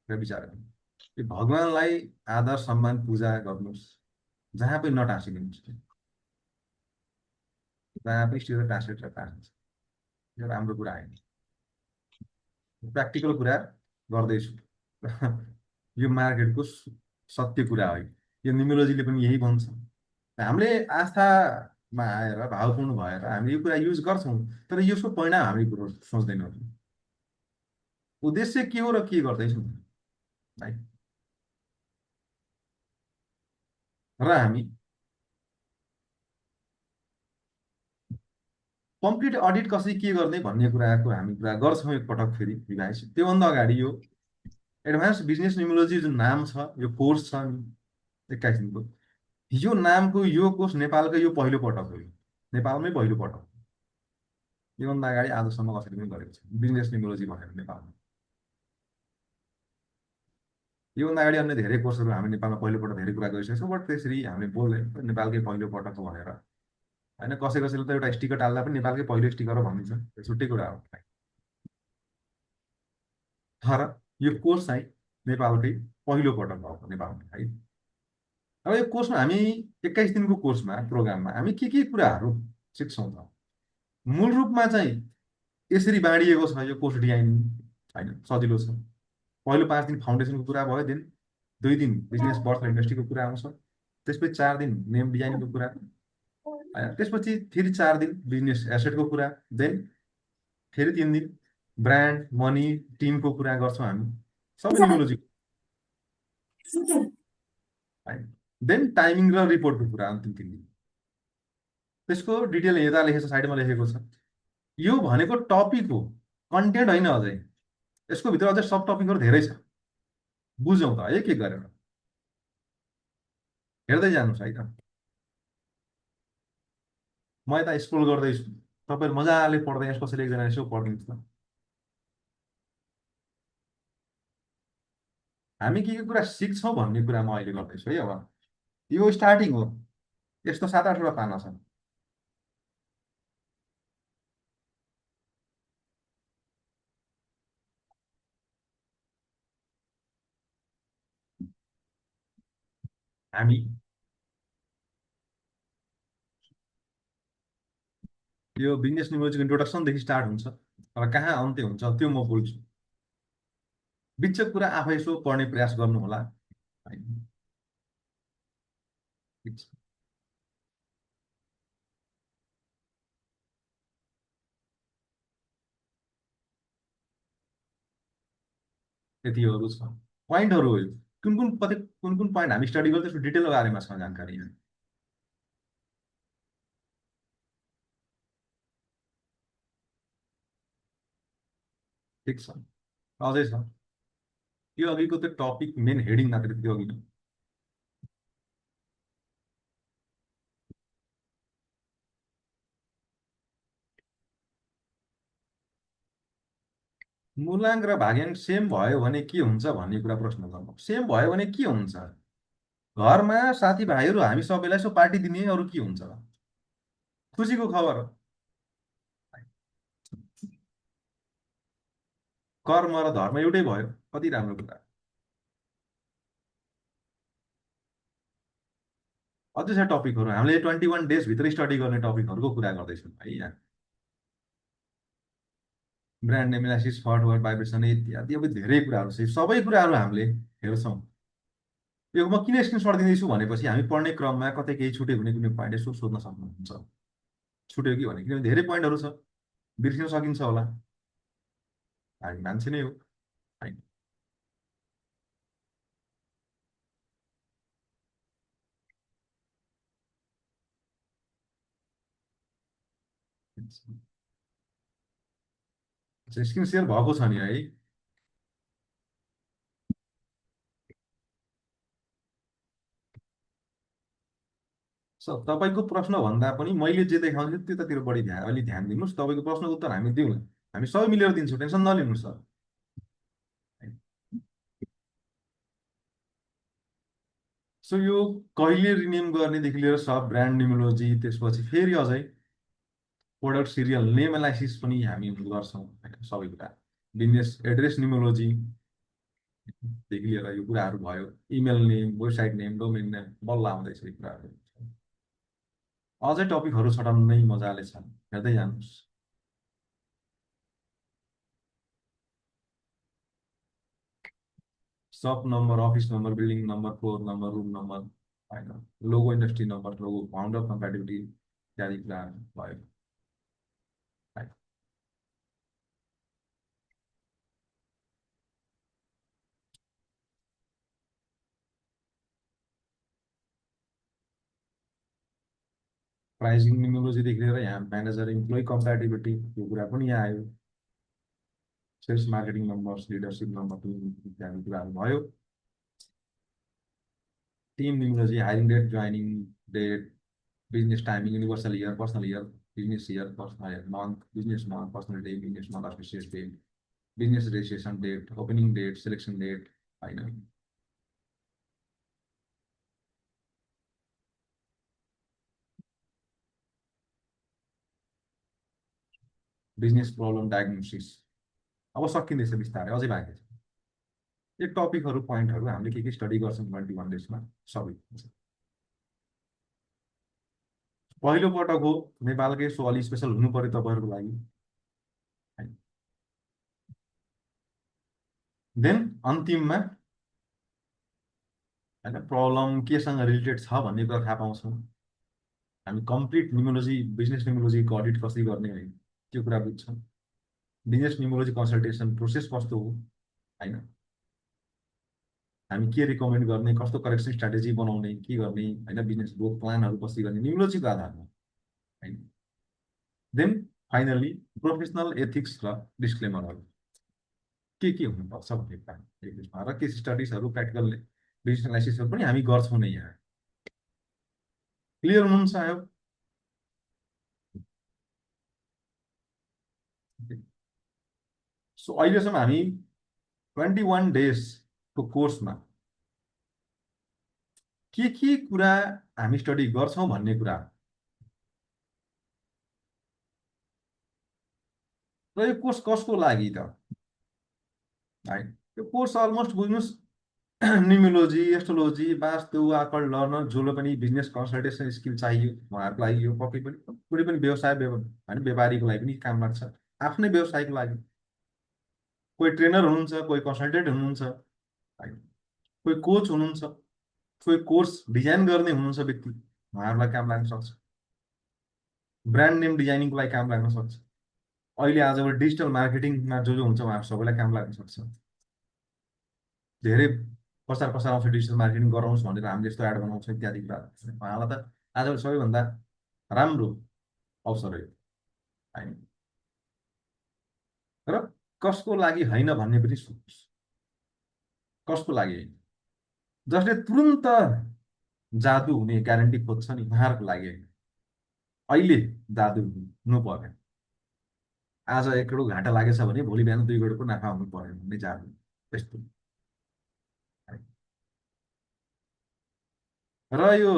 र विचार गर्नु। यो भगवानलाई आदर सम्मान पूजा गर्नुहोस्, जहाँ पनि नटाँसिदिनुहोस्, जहाँ पनि स्टिल टाँसेर टाँसिन्छ, यो राम्रो कुरा होइन। प्र्याक्टिकल कुरा गर्दैछु। यो मार्केटको सत्य कुरा हो। यो न्युमोलोजीले पनि यही भन्छ। हामीले आस्थामा आएर भावपूर्ण भएर हामीले यो कुरा युज गर्छौँ, तर यसको परिणाम हामी कुरो सोच्दैनौँ। उद्देश्य के हो र के गर्दैछौँ है। र हामी कम्प्लिट अडिट कसरी के गर्ने भन्ने कुराको हामी कुरा गर्छौँ एकपटक फेरि रिभाइज। त्योभन्दा अगाडि यो एडभान्स बिजनेस न्युमोलोजी जुन नाम छ, यो कोर्स छ 21 दिनको, यो नामको यो कोर्स नेपालको यो पहिलो पटक हो, नेपालमै पहिलो पटक। योभन्दा अगाडि आजसम्म कसैले पनि गरेको छ बिजनेस न्युमोलोजी भनेर नेपालमा। योभन्दा अगाडि अन्य धेरै कोर्सहरू हामी नेपालमा पहिलोपटक धेरै कुरा गरिसकेको छौँ, बट त्यसरी हामीले बोल्दैन नेपालकै पहिलो पटक हो भनेर, होइन। कसैले त एउटा स्टिकर टाल्दा पनि नेपालकै पहिलो स्टिकर हो भनिन्छ, छुट्टै कुरा हो। तर यो कोर्स चाहिँ नेपालकै पहिलो पटक भएको नेपालमा है। अब यो कोर्समा हामी 21 दिनको कोर्समा प्रोग्राममा हामी के कुराहरू सिक्छौँ त? मूल रूपमा चाहिँ यसरी बाँडिएको छ यो कोर्स डिजाइनिङ होइन, सजिलो छ। पहिलो 5 दिन फाउन्डेसनको कुरा भयो, 2 दिन बिजनेस बर्थ र इन्डस्ट्रीको कुरा आउँछ, त्यसपछि 4 दिन नेम डिजाइनिङको कुरा, त्यसपछि फेरि 4 दिन बिजनेस एसेटको कुरा, देन फेरि 3 दिन ब्रान्ड मनी टिमको कुरा गर्छौँ हामी, सबै निमोलोजी है। देन टाइमिङ र रिपोर्टको कुरा अन्तिम 3 दिन। त्यसको डिटेल यता लेखेको छ, साइडमा लेखेको छ। यो भनेको टपिक हो, कन्टेन्ट होइन। अझै यसको भित्र अझै सब टपिकहरू धेरै छ। बुझौँ त एक एक गरेर, हेर्दै जानुहोस् है त। म यता स्क्रोल गर्दैछु, तपाईँहरू मजाले पढ्दै यस, कसैले एकजना यसो पढिदिनुहोस् त। हामी के कुरा सिक्छौँ भन्ने कुरा म अहिले गर्दैछु है। अब यो स्टार्टिङ हो, यस्तो 7-8वटा पाना छ। हामी यो बिजनेस निमोलोजीको इन्ट्रोडक्सनदेखि स्टार्ट हुन्छ, र कहाँ अन्त्य हुन्छ त्यो म बोल्छु। बिचको कुरा आफै यसो पढ्ने प्रयास गर्नु होला है। ठिक छ। त्यतिहरू छ पोइन्टहरू हो। कुन कुन पोइन्ट हामी स्टडी गर्दै त्यसको डिटेल बारेमा छ जानकारी यहाँ। ठिक छ, अझै छ। यो अघिको त्यो टपिक मेन हेडिङ मात्रै, त्यो अघि मूलाङ्क र भाग्याङ्क सेम भयो भने के हुन्छ भन्ने कुरा प्रश्न गर्नु। सेम भयो भने के हुन्छ? घरमा साथीभाइहरू हामी सबैलाई सो पार्टी दिने, अरू के हुन्छ? खुसीको खबर हो। कर्म र धर्म एउटै भयो, कति राम्रो कुरा। अझै छ टपिकहरू, हामीले 21 डेजभित्र स्टडी गर्ने टपिकहरूको कुरा गर्दैछौँ है यहाँ। ब्रान्ड नेम एनालिसिस, फर्टवर्ड भाइब्रेसन इत्यादि, अब धेरै कुराहरू छ। सबै कुराहरू हामीले हेर्छौँ। यो म किन स्क्रिनसट दिँदैछु भनेपछि हामी पढ्ने क्रममा कतै केही छुट्यो भने कुनै पोइन्ट यसो सोध्न सक्नुहुन्छ। छुट्यो कि भने, किनभने धेरै पोइन्टहरू छ, बिर्सिन सकिन्छ होला, हामी मान्छे नै हो होइन। स्क्रिन सेयर भएको छ नि है। तपाईँको प्रश्न भन्दा पनि मैले जे देखाउँछु त्यतातिर बढी अलि ध्यान दिनुहोस्। तपाईँको प्रश्नको उत्तर हामी दिउँला, हामी सबै मिलेर दिन्छौँ, टेन्सन नलिनुहोस् सर। सो यो कहिले रिनेम गर्नेदेखि लिएर सब ब्रान्ड निमोलोजी, त्यसपछि फेरि अझै प्रोडक्ट सिरियल नेम एनालाइसिस पनि हामी गर्छौँ होइन। सबै कुरा बिजनेस एड्रेस निमोलोजीदेखि लिएर यो कुराहरू भयो। Email name, website name, domain name, बल्ल आउँदैछ यो कुराहरू। अझै टपिकहरू छटाउनै मजाले छन्, हेर्दै जानुहोस्। Shop number, office number, building number, floor number, room number होइन, logo, industry number, logo, founder compatibility इत्यादि कुराहरू भयो। प्राइसिङ निमोलोजीदेखि लिएर यहाँ म्यानेजर इम्प्लोइ कम्प्याटिबिलिटी यो कुरा पनि यहाँ आयो। Sales marketing numbers, leadership number इत्यादि कुराहरू भयो। Team numerology, hiring date, joining date, business timing, universal year, personal year, business year, personal month, business month, personal day, business month, auspicious day, business registration date, opening date, selection date होइन। Business problem diagnosis अब सकिँदैछ बिस्तारै, अझै बाँकी छ। यो टपिकहरू पोइन्टहरू हामीले के स्टडी गर्छौँ 21 डेजमा सबै हुन्छ। पहिलो पटक हो नेपालकै, सो अलि स्पेसल हुनु पर्यो तपाईँहरूको लागि। देन अन्तिममा होइन प्रब्लम केसँग रिलेटेड छ भन्ने कुरा थाहा पाउँछौँ हामी। कम्प्लिट न्युमोलोजी, बिजनेस न्युमोलोजीको अडिट कसरी गर्ने है त्यो कुरा बुझ्छौँ। बिजनेस न्युमोलोजी कन्सल्टेसन प्रोसेस कस्तो हो होइन, हामी के रिकमेन्ड गर्ने, कस्तो करेक्सन स्ट्राटेजी बनाउने, के गर्ने होइन, बिजनेस ग्रोथ प्लानहरू कसरी गर्ने न्युमोलोजीको आधारमा होइन। देन फाइनल्ली प्रोफेसनल एथिक्स र डिस्क्लेमरहरू के हुनुपर्छ भन्ने कुरा त्यसमा, र केस स्टडिजहरू, प्र्याक्टिकल बिजनेस एनालाइसिसहरू पनि हामी गर्छौँ नै यहाँ। क्लियर हुनुहुन्छ आयो? सो अहिलेसम्म हामी 21 डेजको कोर्समा के कुरा हामी स्टडी गर्छौँ भन्ने कुरा र यो कोर्स कसको लागि त है। यो कोर्स अलमोस्ट बुझ्नुहोस् न्युमोलोजी, एस्ट्रोलोजी, वास्तु, आकल लर्नर जसले पनि बिजनेस कन्सल्टेसन स्किल चाहियो उहाँहरूको लागि यो पक्कै पनि कुनै पनि व्यवसाय होइन व्यापारीको लागि पनि काम लाग्छ। आफ्नै व्यवसायको लागि कोही ट्रेनर हुनुहुन्छ, कोही कन्सल्टेन्ट हुनुहुन्छ होइन, कोही कोच हुनुहुन्छ, कोही कोर्स डिजाइन गर्ने हुनुहुन्छ व्यक्ति, उहाँहरूलाई काम लाग्न सक्छ। ब्रान्ड नेम डिजाइनिङको लागि काम लाग्न सक्छ। अहिले आजभोलि डिजिटल मार्केटिङमा जो हुन्छ उहाँहरू सबैलाई काम लाग्न सक्छ। धेरै प्रचार प्रसार आउँछ, डिजिटल मार्केटिङ गराउनुहोस् भनेर हामीले यस्तो एड बनाउँछ इत्यादि कुरा। उहाँलाई त आजभोलि सबैभन्दा राम्रो अवसर हो होइन। र कसको लागि होइन भन्ने पनि सोच्नुहोस्, कसको लागि होइन। जसले तुरुन्त जादु हुने ग्यारेन्टी खोज्छ नि उहाँहरूको लागि होइन। अहिले जादु हुनु पर्यो, आज 1 करोड घाटा लागेछ भने भोलि बिहान 2 करोडको नाफा हुनु पर्यो भन्ने जादु त्यस्तो। र यो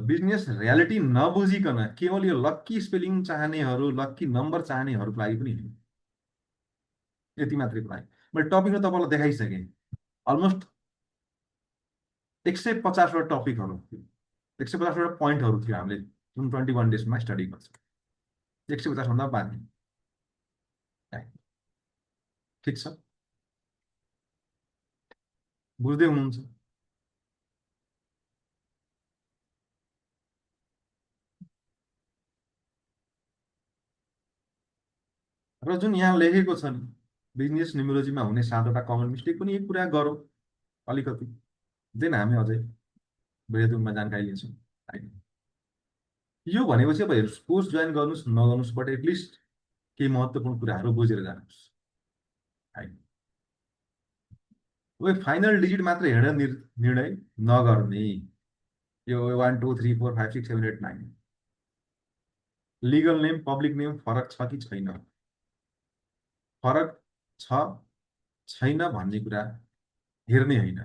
बिजनेस रियालिटी नबुझिकन केवल यो लक्की स्पेलिङ चाहनेहरू, लक्की नम्बर चाहनेहरूको लागि पनि होइन। यति मात्रैको लागि मैले टपिकहरू तपाईँलाई देखाइसकेँ। अलमोस्ट 150वटा टपिकहरू थियो, 150वटा पोइन्टहरू थियो हामीले जुन 21 डेजमा स्टडी गर्छौँ। 150 भन्दा बाँकी। ठिक छ, बुझ्दै हुनुहुन्छ? र जुन यहाँ लेखेको छ नि बिजनेस न्युमोलोजीमा हुने 7वटा कमन मिस्टेक पनि एक कुरा गरौँ अलिकति, देन हामी अझै बृहत् रूपमा जानकारी लिन्छौँ होइन। यो भनेपछि अब हेर्नुहोस्, कोर्स जोइन गर्नुहोस् नगर्नुहोस्, बट एटलिस्ट केही महत्त्वपूर्ण कुराहरू बुझेर जानुहोस् होइन। ओ फाइनल डिजिट मात्र हेरेर निर्णय नगर्ने। यो 1 2 3 4 5 6 7 8 9 लिगल नेम, पब्लिक नेम फरक छ कि छैन, फरक छ छैन भन्ने कुरा हेर्ने होइन।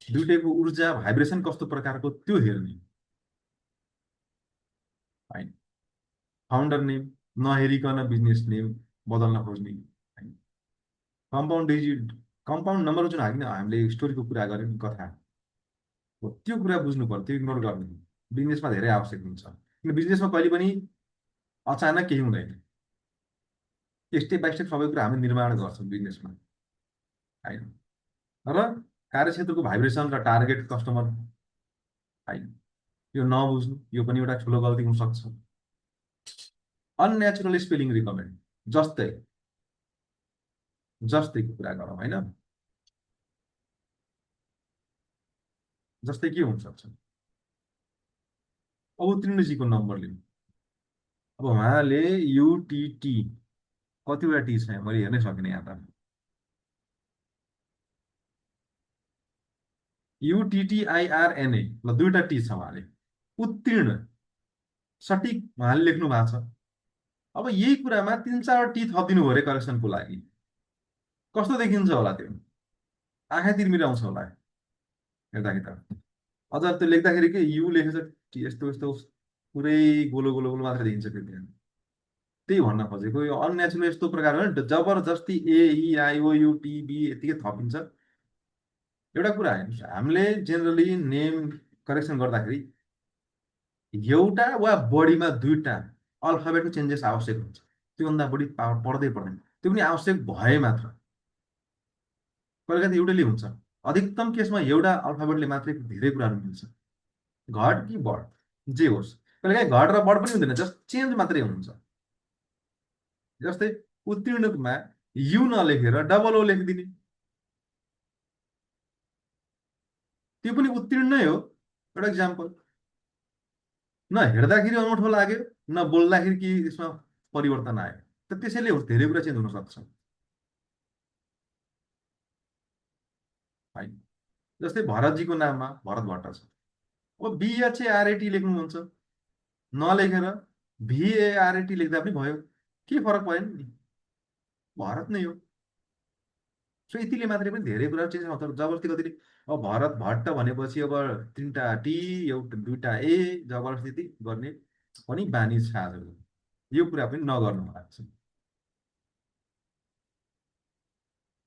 दुईटैको ऊर्जा भाइब्रेसन कस्तो प्रकारको त्यो हेर्ने होइन। फाउन्डर नेम नहेरिकन बिजनेस नेम बदल्न खोज्ने होइन। कम्पाउन्ड नम्बर जुन हामीले स्टोरीको कुरा गऱ्यौँ नि, कथा हो, त्यो कुरा बुझ्नु पर्यो, त्यो इग्नोर गर्ने बिजनेसमा धेरै आवश्यक हुन्छ। किन बिजनेसमा कहिले पनि अचानक केही हुँदैन, स्टेप बाई स्टेप सबै कुरा हामी निर्माण गर्छौँ बिजनेसमा होइन। र कार्यक्षेत्रको भाइब्रेसन र टार्गेट कस्टमर होइन, यो नबुझ्नु यो पनि एउटा ठुलो गल्ती हुनसक्छ। अननेचुरल स्पेलिङ रिकमेन्ड, जस्तैको कुरा गरौँ होइन। जस्तै के हुनसक्छ, अब उत्तीर्णजीको नम्बर लिउँ। अब उहाँले युटिटी कतिवटा टी छ मैले हेर्नै सकिनँ यहाँ त। UTTIRNA ल 2वटा टी छ उहाँले। उत्तीर्ण सठिक उहाँले लेख्नु भएको छ। अब यही कुरामा 3-4 टी थपिदिनु भयो करेक्सनको लागि, कस्तो देखिन्छ होला त्यो? आँखा तिर्मिराउँछ होला हेर्दाखेरि त। अझ त्यो लेख्दाखेरि के यु लेखेछ यस्तो यस्तो पुरै गोलो गोलो गोलो मात्र देखिन्छ त्यो त्यहाँ। त्यही भन्न खोजेको, यो अननेचुरल यस्तो प्रकार हो जबरजस्ती AEIOUTB यतिकै थपिन्छ। एउटा कुरा हेर्नुहोस्, हामीले जेनरली नेम करेक्सन गर्दाखेरि एउटा वा बढीमा दुईटा अल्फाबेटको चेन्जेस आवश्यक हुन्छ, त्योभन्दा बढी पर्दै पर्दैन। त्यो पनि आवश्यक भए मात्र, कहिलेकाहीँ एउटैले हुन्छ। अधिकतम केसमा एउटा अल्फाबेटले मात्रै धेरै कुराहरू मिल्छ, घट कि बढ जे होस्। कहिलेकाहीँ घट र बढ पनि हुँदैन, जस्ट चेन्ज मात्रै हुन्छ। जस्तै उत्तीर्णमा यु नलेखेर डबल ओ लेखिदिने, त्यो पनि उत्तीर्ण नै हो, एउटा इक्जाम्पल। न हेर्दाखेरि अनौठो लाग्यो, न बोल्दाखेरि कि यसमा परिवर्तन आयो, त त्यसैले धेरै कुरा चेन्ज हुन सक्छ है। जस्तै भरतजीको नाममा भरत भट्ट छ, अब बिएचएआरएटी लेख्नुहुन्छ, नलेखेर भिएआरएटी लेख्दा पनि भयो, के फरक परेन नि, भरत नै हो। सो यतिले मात्रै पनि धेरै कुरा चेन्ज हुन्छ। जबरजस्ती कतिले अब भरत भट्ट भनेपछि अब 3टा टी एउटा 2टा ए जबरजस्ती गर्ने पनि बानी छ आजको। यो कुरा पनि नगर्नु होला।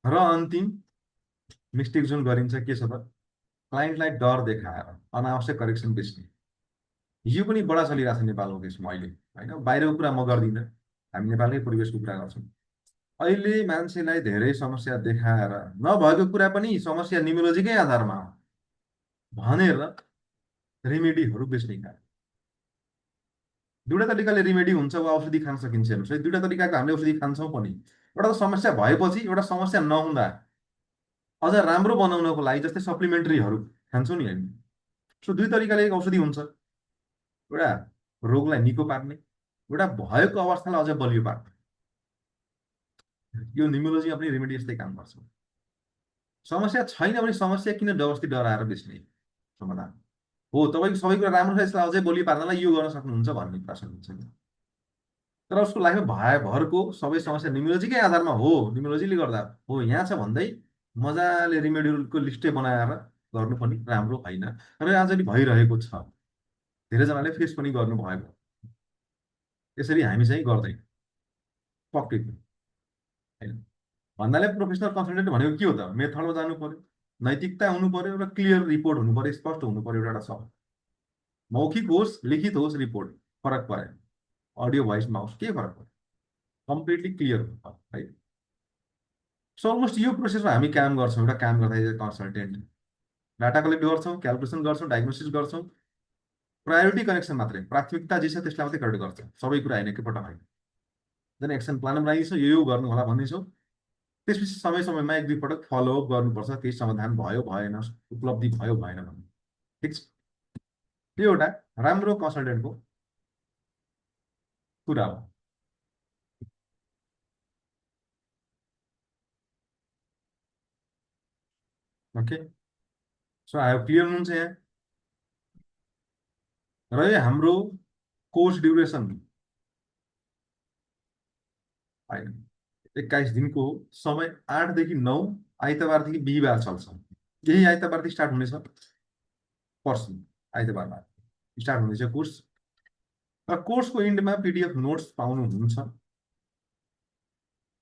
र अन्तिम मिस्टेक जुन गरिन्छ के छ त, क्लाइन्टलाई डर देखाएर अनावश्यक करेक्सन बेच्ने, यो पनि बडा चलिरहेको छ नेपालको केसमा अहिले होइन। बाहिरको कुरा म गर्दिनँ, हामी नेपालकै परिवेशको कुरा गर्छौँ। अहिले मान्छेलाई धेरै समस्या देखाएर नभएको कुरा पनि समस्या न्युमोलोजीकै आधारमा हो भनेर रेमेडीहरू बेच्ने काम। दुईटा तरिकाले रेमेडी हुन्छ वा औषधि खान सकिन्छ। हेर्नुहोस् है, दुईटा तरिकाको हामीले औषधि खान्छौँ पनि। एउटा त समस्या भएपछि, एउटा समस्या नहुँदा अझ राम्रो बनाउनको लागि, जस्तै सप्लिमेन्ट्रीहरू खान्छौँ नि हामी। सो दुई तरिकाले औषधि हुन्छ, एउटा रोगलाई निको पार्ने, एउटा भएको अवस्थालाई अझ बलियो पार्ने। यो न्युमोलोजीमा पनि रेमेडी यस्तै काम गर्छ। समस्या छैन भने समस्या किन जबरजस्ती डराएर बेच्ने, समाधान हो। तपाईँको सबै कुरा राम्रो छ, यसलाई अझै बलियो पार्नलाई यो गर्न सक्नुहुन्छ भन्ने कुरा सक्नुहुन्छ नि। तर उसको लाइफमा भरको सबै समस्या न्युमोलोजीकै आधारमा हो, न्युमोलोजीले गर्दा हो यहाँ छ भन्दै मजाले रेमेडीको लिस्टै बनाएर गर्नु पनि राम्रो होइन। र आज भइरहेको छ, धेरैजनाले फेस पनि गर्नुभएको, यसरी हामी चाहिँ गर्दैन पक्कै होइन। भन्नाले प्रोफेसनल कन्सल्टेन्ट भनेको के हो त, मेथडमा जानु पर्यो, नैतिकता हुनु पर्यो, र क्लियर रिपोर्ट हुनु पर्यो, स्पष्ट हुनु पर्यो। एउटा सब मौखिक होस् लिखित होस् रिपोर्ट फरक परेन, अडियो भोइसमा होस् के फरक पर्यो, कम्प्लिटली क्लियर हुनु पर्यो है। सो अलमोस्ट यो प्रोसेसमा हामी काम गर्छौँ। एउटा काम गर्दाखेरि कन्सल्टेन्ट डाटा कलेक्ट गर्छौँ, क्यालकुलेसन गर्छौँ, डायग्नोसिस गर्छौँ, प्रायोरिटी कनेक्सन मात्रै, प्राथमिकता जे छ त्यसलाई मात्रै करेक्ट गर्छौँ, सबै कुरा होइन एकैपल्ट होइन। जेन एक्सन प्लान बनाइदिन्छौँ, यो गर्नु होला भनिदिन्छौँ। त्यसपछि समय समयमा 1-2 पटक फलोअप गर्नुपर्छ, केही समाधान भयो भएन, उपलब्धि भयो भएन भन्ने, ठिक छ। त्यो एउटा राम्रो कन्सल्टेन्टको कुरा हो। ओके, सो आयो क्लियर हुनुहुन्छ यहाँ। र यो हाम्रो कोर्स ड्युरेसन होइन, 21 दिनको समय, 8 देखि 9 आइतबारदेखि बिहिबार चल्छ। यही आइतबारदेखि स्टार्ट हुनेछ, पर्सि आइतबारमा स्टार्ट हुनेछ कोर्स। र कोर्सको इन्डमा पिडिएफ नोट्स पाउनुहुन्छ।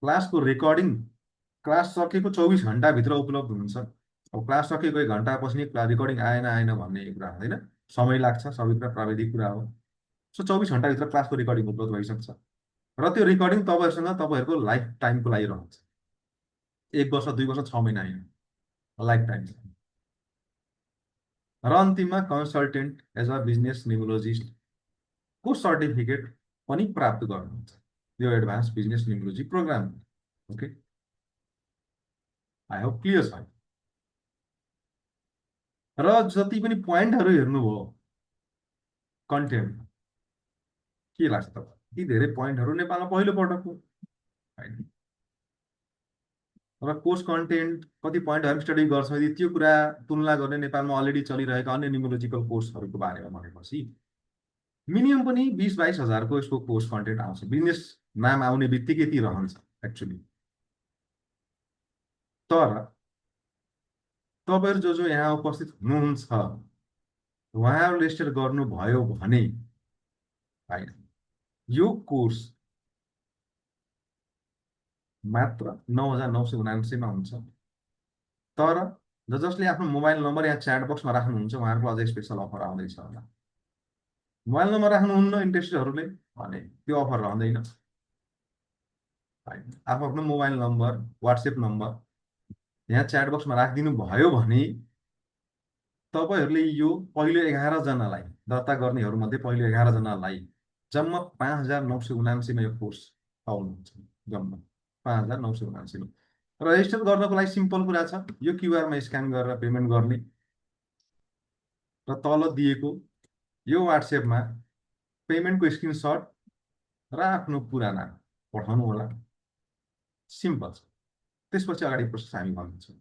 क्लासको रेकर्डिङ क्लास सकेको 24 घन्टाभित्र उपलब्ध हुन्छ। अब क्लास सकेको 1 घन्टापछि रेकर्डिङ आएन भन्ने कुरा हुँदैन, समय लाग्छ, सबै कुरा प्राविधिक कुरा हो। सो 24 घन्टाभित्र क्लासको रेकर्डिङ उपलब्ध भइसक्छ, र त्यो रेकर्डिङ तपाईँहरूसँग तपाईँहरूको लाइफ टाइमको लागि रहन्छ। 1 वर्ष 2 वर्ष 6 महिना होइन, लाइफ टाइम। र अन्तिममा consultant as a business numerologist को सर्टिफिकेट पनि प्राप्त गर्नुहुन्छ, यो advance business numerology program. Okay, I hope clear छ। र जति पनि पोइन्टहरू हेर्नुभयो कन्टेन्ट, के लाग्छ तपाईँ, यी धेरै पोइन्टहरू नेपालमा पहिलो पटक हो होइन। र कोर्स कन्टेन्ट कति पोइन्टहरू स्टडी गर्छौँ, यदि त्यो कुरा तुलना गर्ने नेपालमा अलरेडी चलिरहेका अन्य न्युमोलोजिकल कोर्सहरूको बारेमा भनेपछि मिनिमम पनि 20-22 हजारको यसको कोर्स कन्टेन्ट आउँछ। बिजनेस नाम आउने बित्तिकै ती रहन्छ एक्चुअली। तर तपाईँहरू जो यहाँ उपस्थित हुनुहुन्छ उहाँहरूले रेजिस्टर गर्नुभयो भने होइन, यो कोर्स मात्र 9,979 मा हुन्छ। तर जसले आफ्नो मोबाइल नम्बर यहाँ च्याट बक्समा राख्नुहुन्छ उहाँहरूको अझै स्पेसल अफर आउँदैछ होला। मोबाइल नम्बर राख्नुहुन्न इन्ट्रेस्टेडहरूले भने त्यो अफर रहँदैन। आफ्नो आफ्नो मोबाइल नम्बर वाट्सएप नम्बर यहाँ च्याट बक्समा राखिदिनु भयो भने तपाईँहरूले यो पहिलो 11 जनालाई दर्ता गर्नेहरूमध्ये पहिलो 11 जनालाई जम्मा 5,979 यो कोर्स पाउनुहुन्छ। जम्मा 5,979 रजिस्टर गर्नको लागि सिम्पल कुरा छ, यो क्युआरमा स्क्यान गरेर पेमेन्ट गर्ने र तल दिएको यो वाट्सएपमा पेमेन्टको स्क्रिनसट र आफ्नो पुरा नाम पठाउनु होला। सिम्पल छ। त्यसपछि अगाडि प्रोसेस हामी गर्नेछौँ।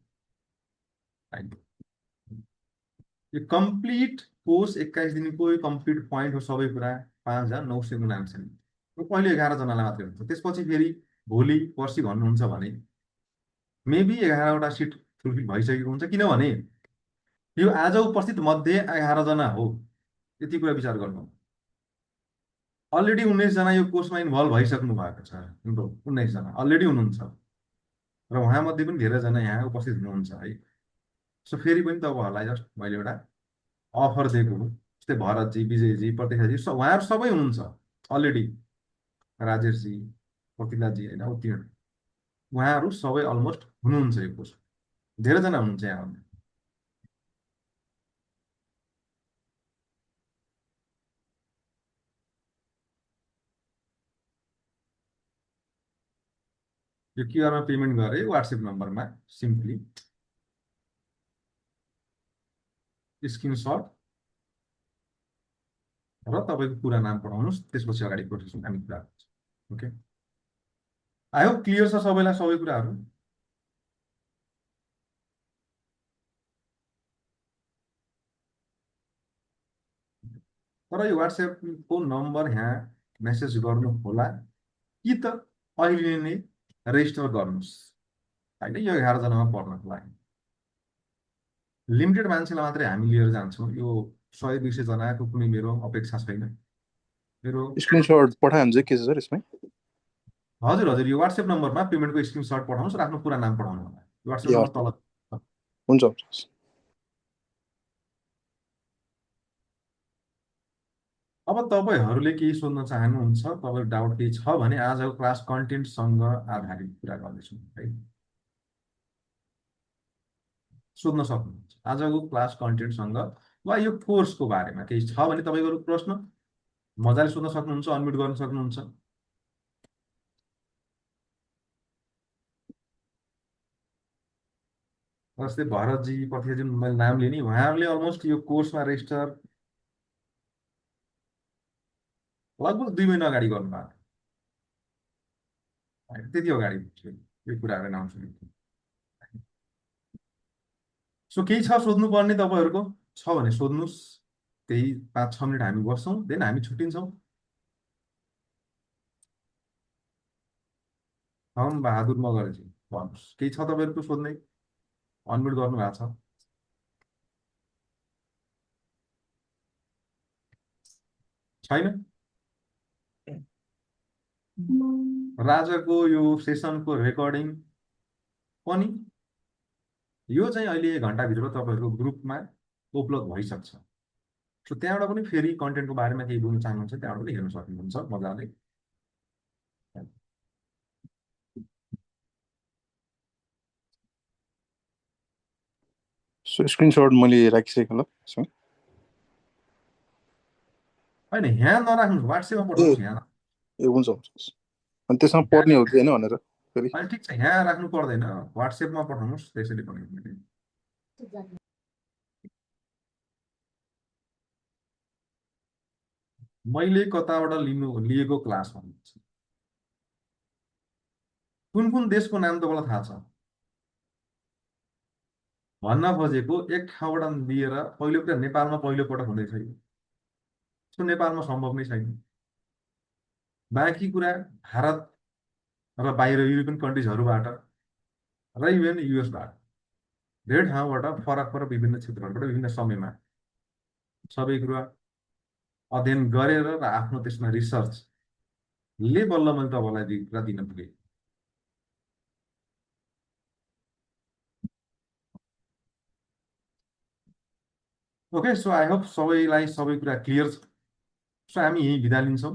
यो कम्प्लिट कोर्स 21 दिनको कम्प्लिट पोइन्ट हो। सबै कुरा 5,979 पहिलो 11 जनालाई मात्रै हुन्छ। त्यसपछि फेरि भोलि पर्सि भन्नुहुन्छ भने मेबी 11वटा सिट फुलफिल भइसकेको हुन्छ, किनभने यो आज उपस्थित मध्ये 11 जना हो। यति कुरा विचार गर्नु। अलरेडी 19 जना यो कोर्समा इन्भल्भ भइसक्नु भएको छ। 19 जना अलरेडी हुनुहुन्छ र उहाँमध्ये पनि धेरैजना यहाँ उपस्थित हुनुहुन्छ है। सो फेरि पनि तपाईँहरूलाई जस्ट मैले एउटा अफर दिएको हो। जस्तै भरतजी, विजयजी, प्रतीक्षाजी उहाँहरू सबै हुनुहुन्छ अलरेडी, राजेशजी, प्रतिलाजी होइन, उत्तीर्ण उहाँहरू सबै अलमोस्ट हुनुहुन्छ यो कोर्स। धेरैजना हुनुहुन्छ यहाँ। यो क्युआरमा पेमेन्ट गरे वाट्सएप नम्बरमा सिम्पली स्क्रिनसट र तपाईँको पुरा नाम पठाउनुहोस्। त्यसपछि अगाडि प्रोसेस हामी कुरा गर्छौँ। ओके, आई होप क्लियर छ सबैलाई सबै कुराहरू। तर यो वाट्सएपको नम्बर यहाँ मेसेज गर्नु होला कि त अहिले नै रेजिस्टर गर्नुहोस् होइन। यो 11 जनामा पर्नको लागि लिमिटेड मान्छेलाई मात्रै हामी लिएर जान्छौँ। यो 100-200 जनाको कुनै मेरो अपेक्षा छैन। मेरो स्क्रिनसट पठायो भने चाहिँ के छ सर यसमै? हजुर हजुर, यो वाट्सएप नम्बरमा पेमेन्टको स्क्रिनसट पठाउनुहोस् र आफ्नो पुरा नाम पठाउनु होला। वाट्सएप नम्बर तल हुन्छ हुन्छ। अब तपाईँहरूले केही सोध्न चाहनुहुन्छ, तपाईँको डाउट केही छ भने आजको क्लास कन्टेन्टसँग आधारित कुरा गर्दैछौँ है, सोध्न सक्नुहुन्छ। आजको क्लास कन्टेन्टसँग वा यो कोर्सको बारेमा केही छ भने तपाईँको प्रश्न मजाले सोध्न सक्नुहुन्छ, अनम्युट गर्न सक्नुहुन्छ। जस्तै भरतजी, प्रतिजी मैले नाम लिने, उहाँहरूले अलमोस्ट यो कोर्समा रेजिस्टर लगभग 2 महिना अगाडि गर्नुभएको। त्यति अगाडि यो कुराहरू एनाउन्स हुन्थ्यो। सो केही छ सोध्नुपर्ने तपाईँहरूको छ भने सोध्नुहोस्। त्यही 5-6 मिनट हामी बस्छौँ, देन हामी छुट्टिन्छौँ। हम बहादुर मगरजी भन्नुहोस्, केही छ तपाईँहरूको सोध्ने? अनम्युट गर्नु भएको छ? छैन? राजाको यो सेसनको रेकर्डिङ पनि यो चाहिँ अहिले 1 घन्टाभित्र तपाईँहरूको ग्रुपमा उपलब्ध भइसक्छ। सो त्यहाँबाट पनि फेरि कन्टेन्टको बारेमा केही बोल्न चाहनुहुन्छ त्यहाँबाट पनि हेर्न सक्नुहुन्छ मजाले। सो स्क्रिनसट मैले राखिसकेँ ल यसमा। होइन, यहाँ नराख्नुहोस्, वाट्सएपमा पठाउनुहोस् यहाँ। ए हुन्छ हुन्छ। अनि त्यसमा पर्ने हो कि होइन भनेर फेरि? अनि ठिक छ, यहाँ राख्नु पर्दैन, वाट्सएपमा पठाउनुहोस्, त्यसैले पनि। मैले कताबाट लिएको क्लास भन्नुहुन्छ, कुन कुन देशको नाम तपाईँलाई थाहा छ? भन्न खोजेको एक ठाउँबाट लिएर पहिलो कुरा नेपालमा पहिलोपटक हुँदैछ यो। सो नेपालमा सम्भव नै छैन। बाँकी कुरा भारत र बाहिर युरोपियन कन्ट्रिजहरूबाट र इभन युएसबाट धेरै ठाउँबाट फरक फरक विभिन्न क्षेत्रहरूबाट विभिन्न समयमा सबै कुरा अध्ययन गरेर र आफ्नो त्यसमा रिसर्चले बल्ल मैले तपाईँलाई कुरा दिन पुगेँ। ओके, सो आई होप सबैलाई सबै कुरा क्लियर छ। सो हामी यही बिदा लिन्छौँ।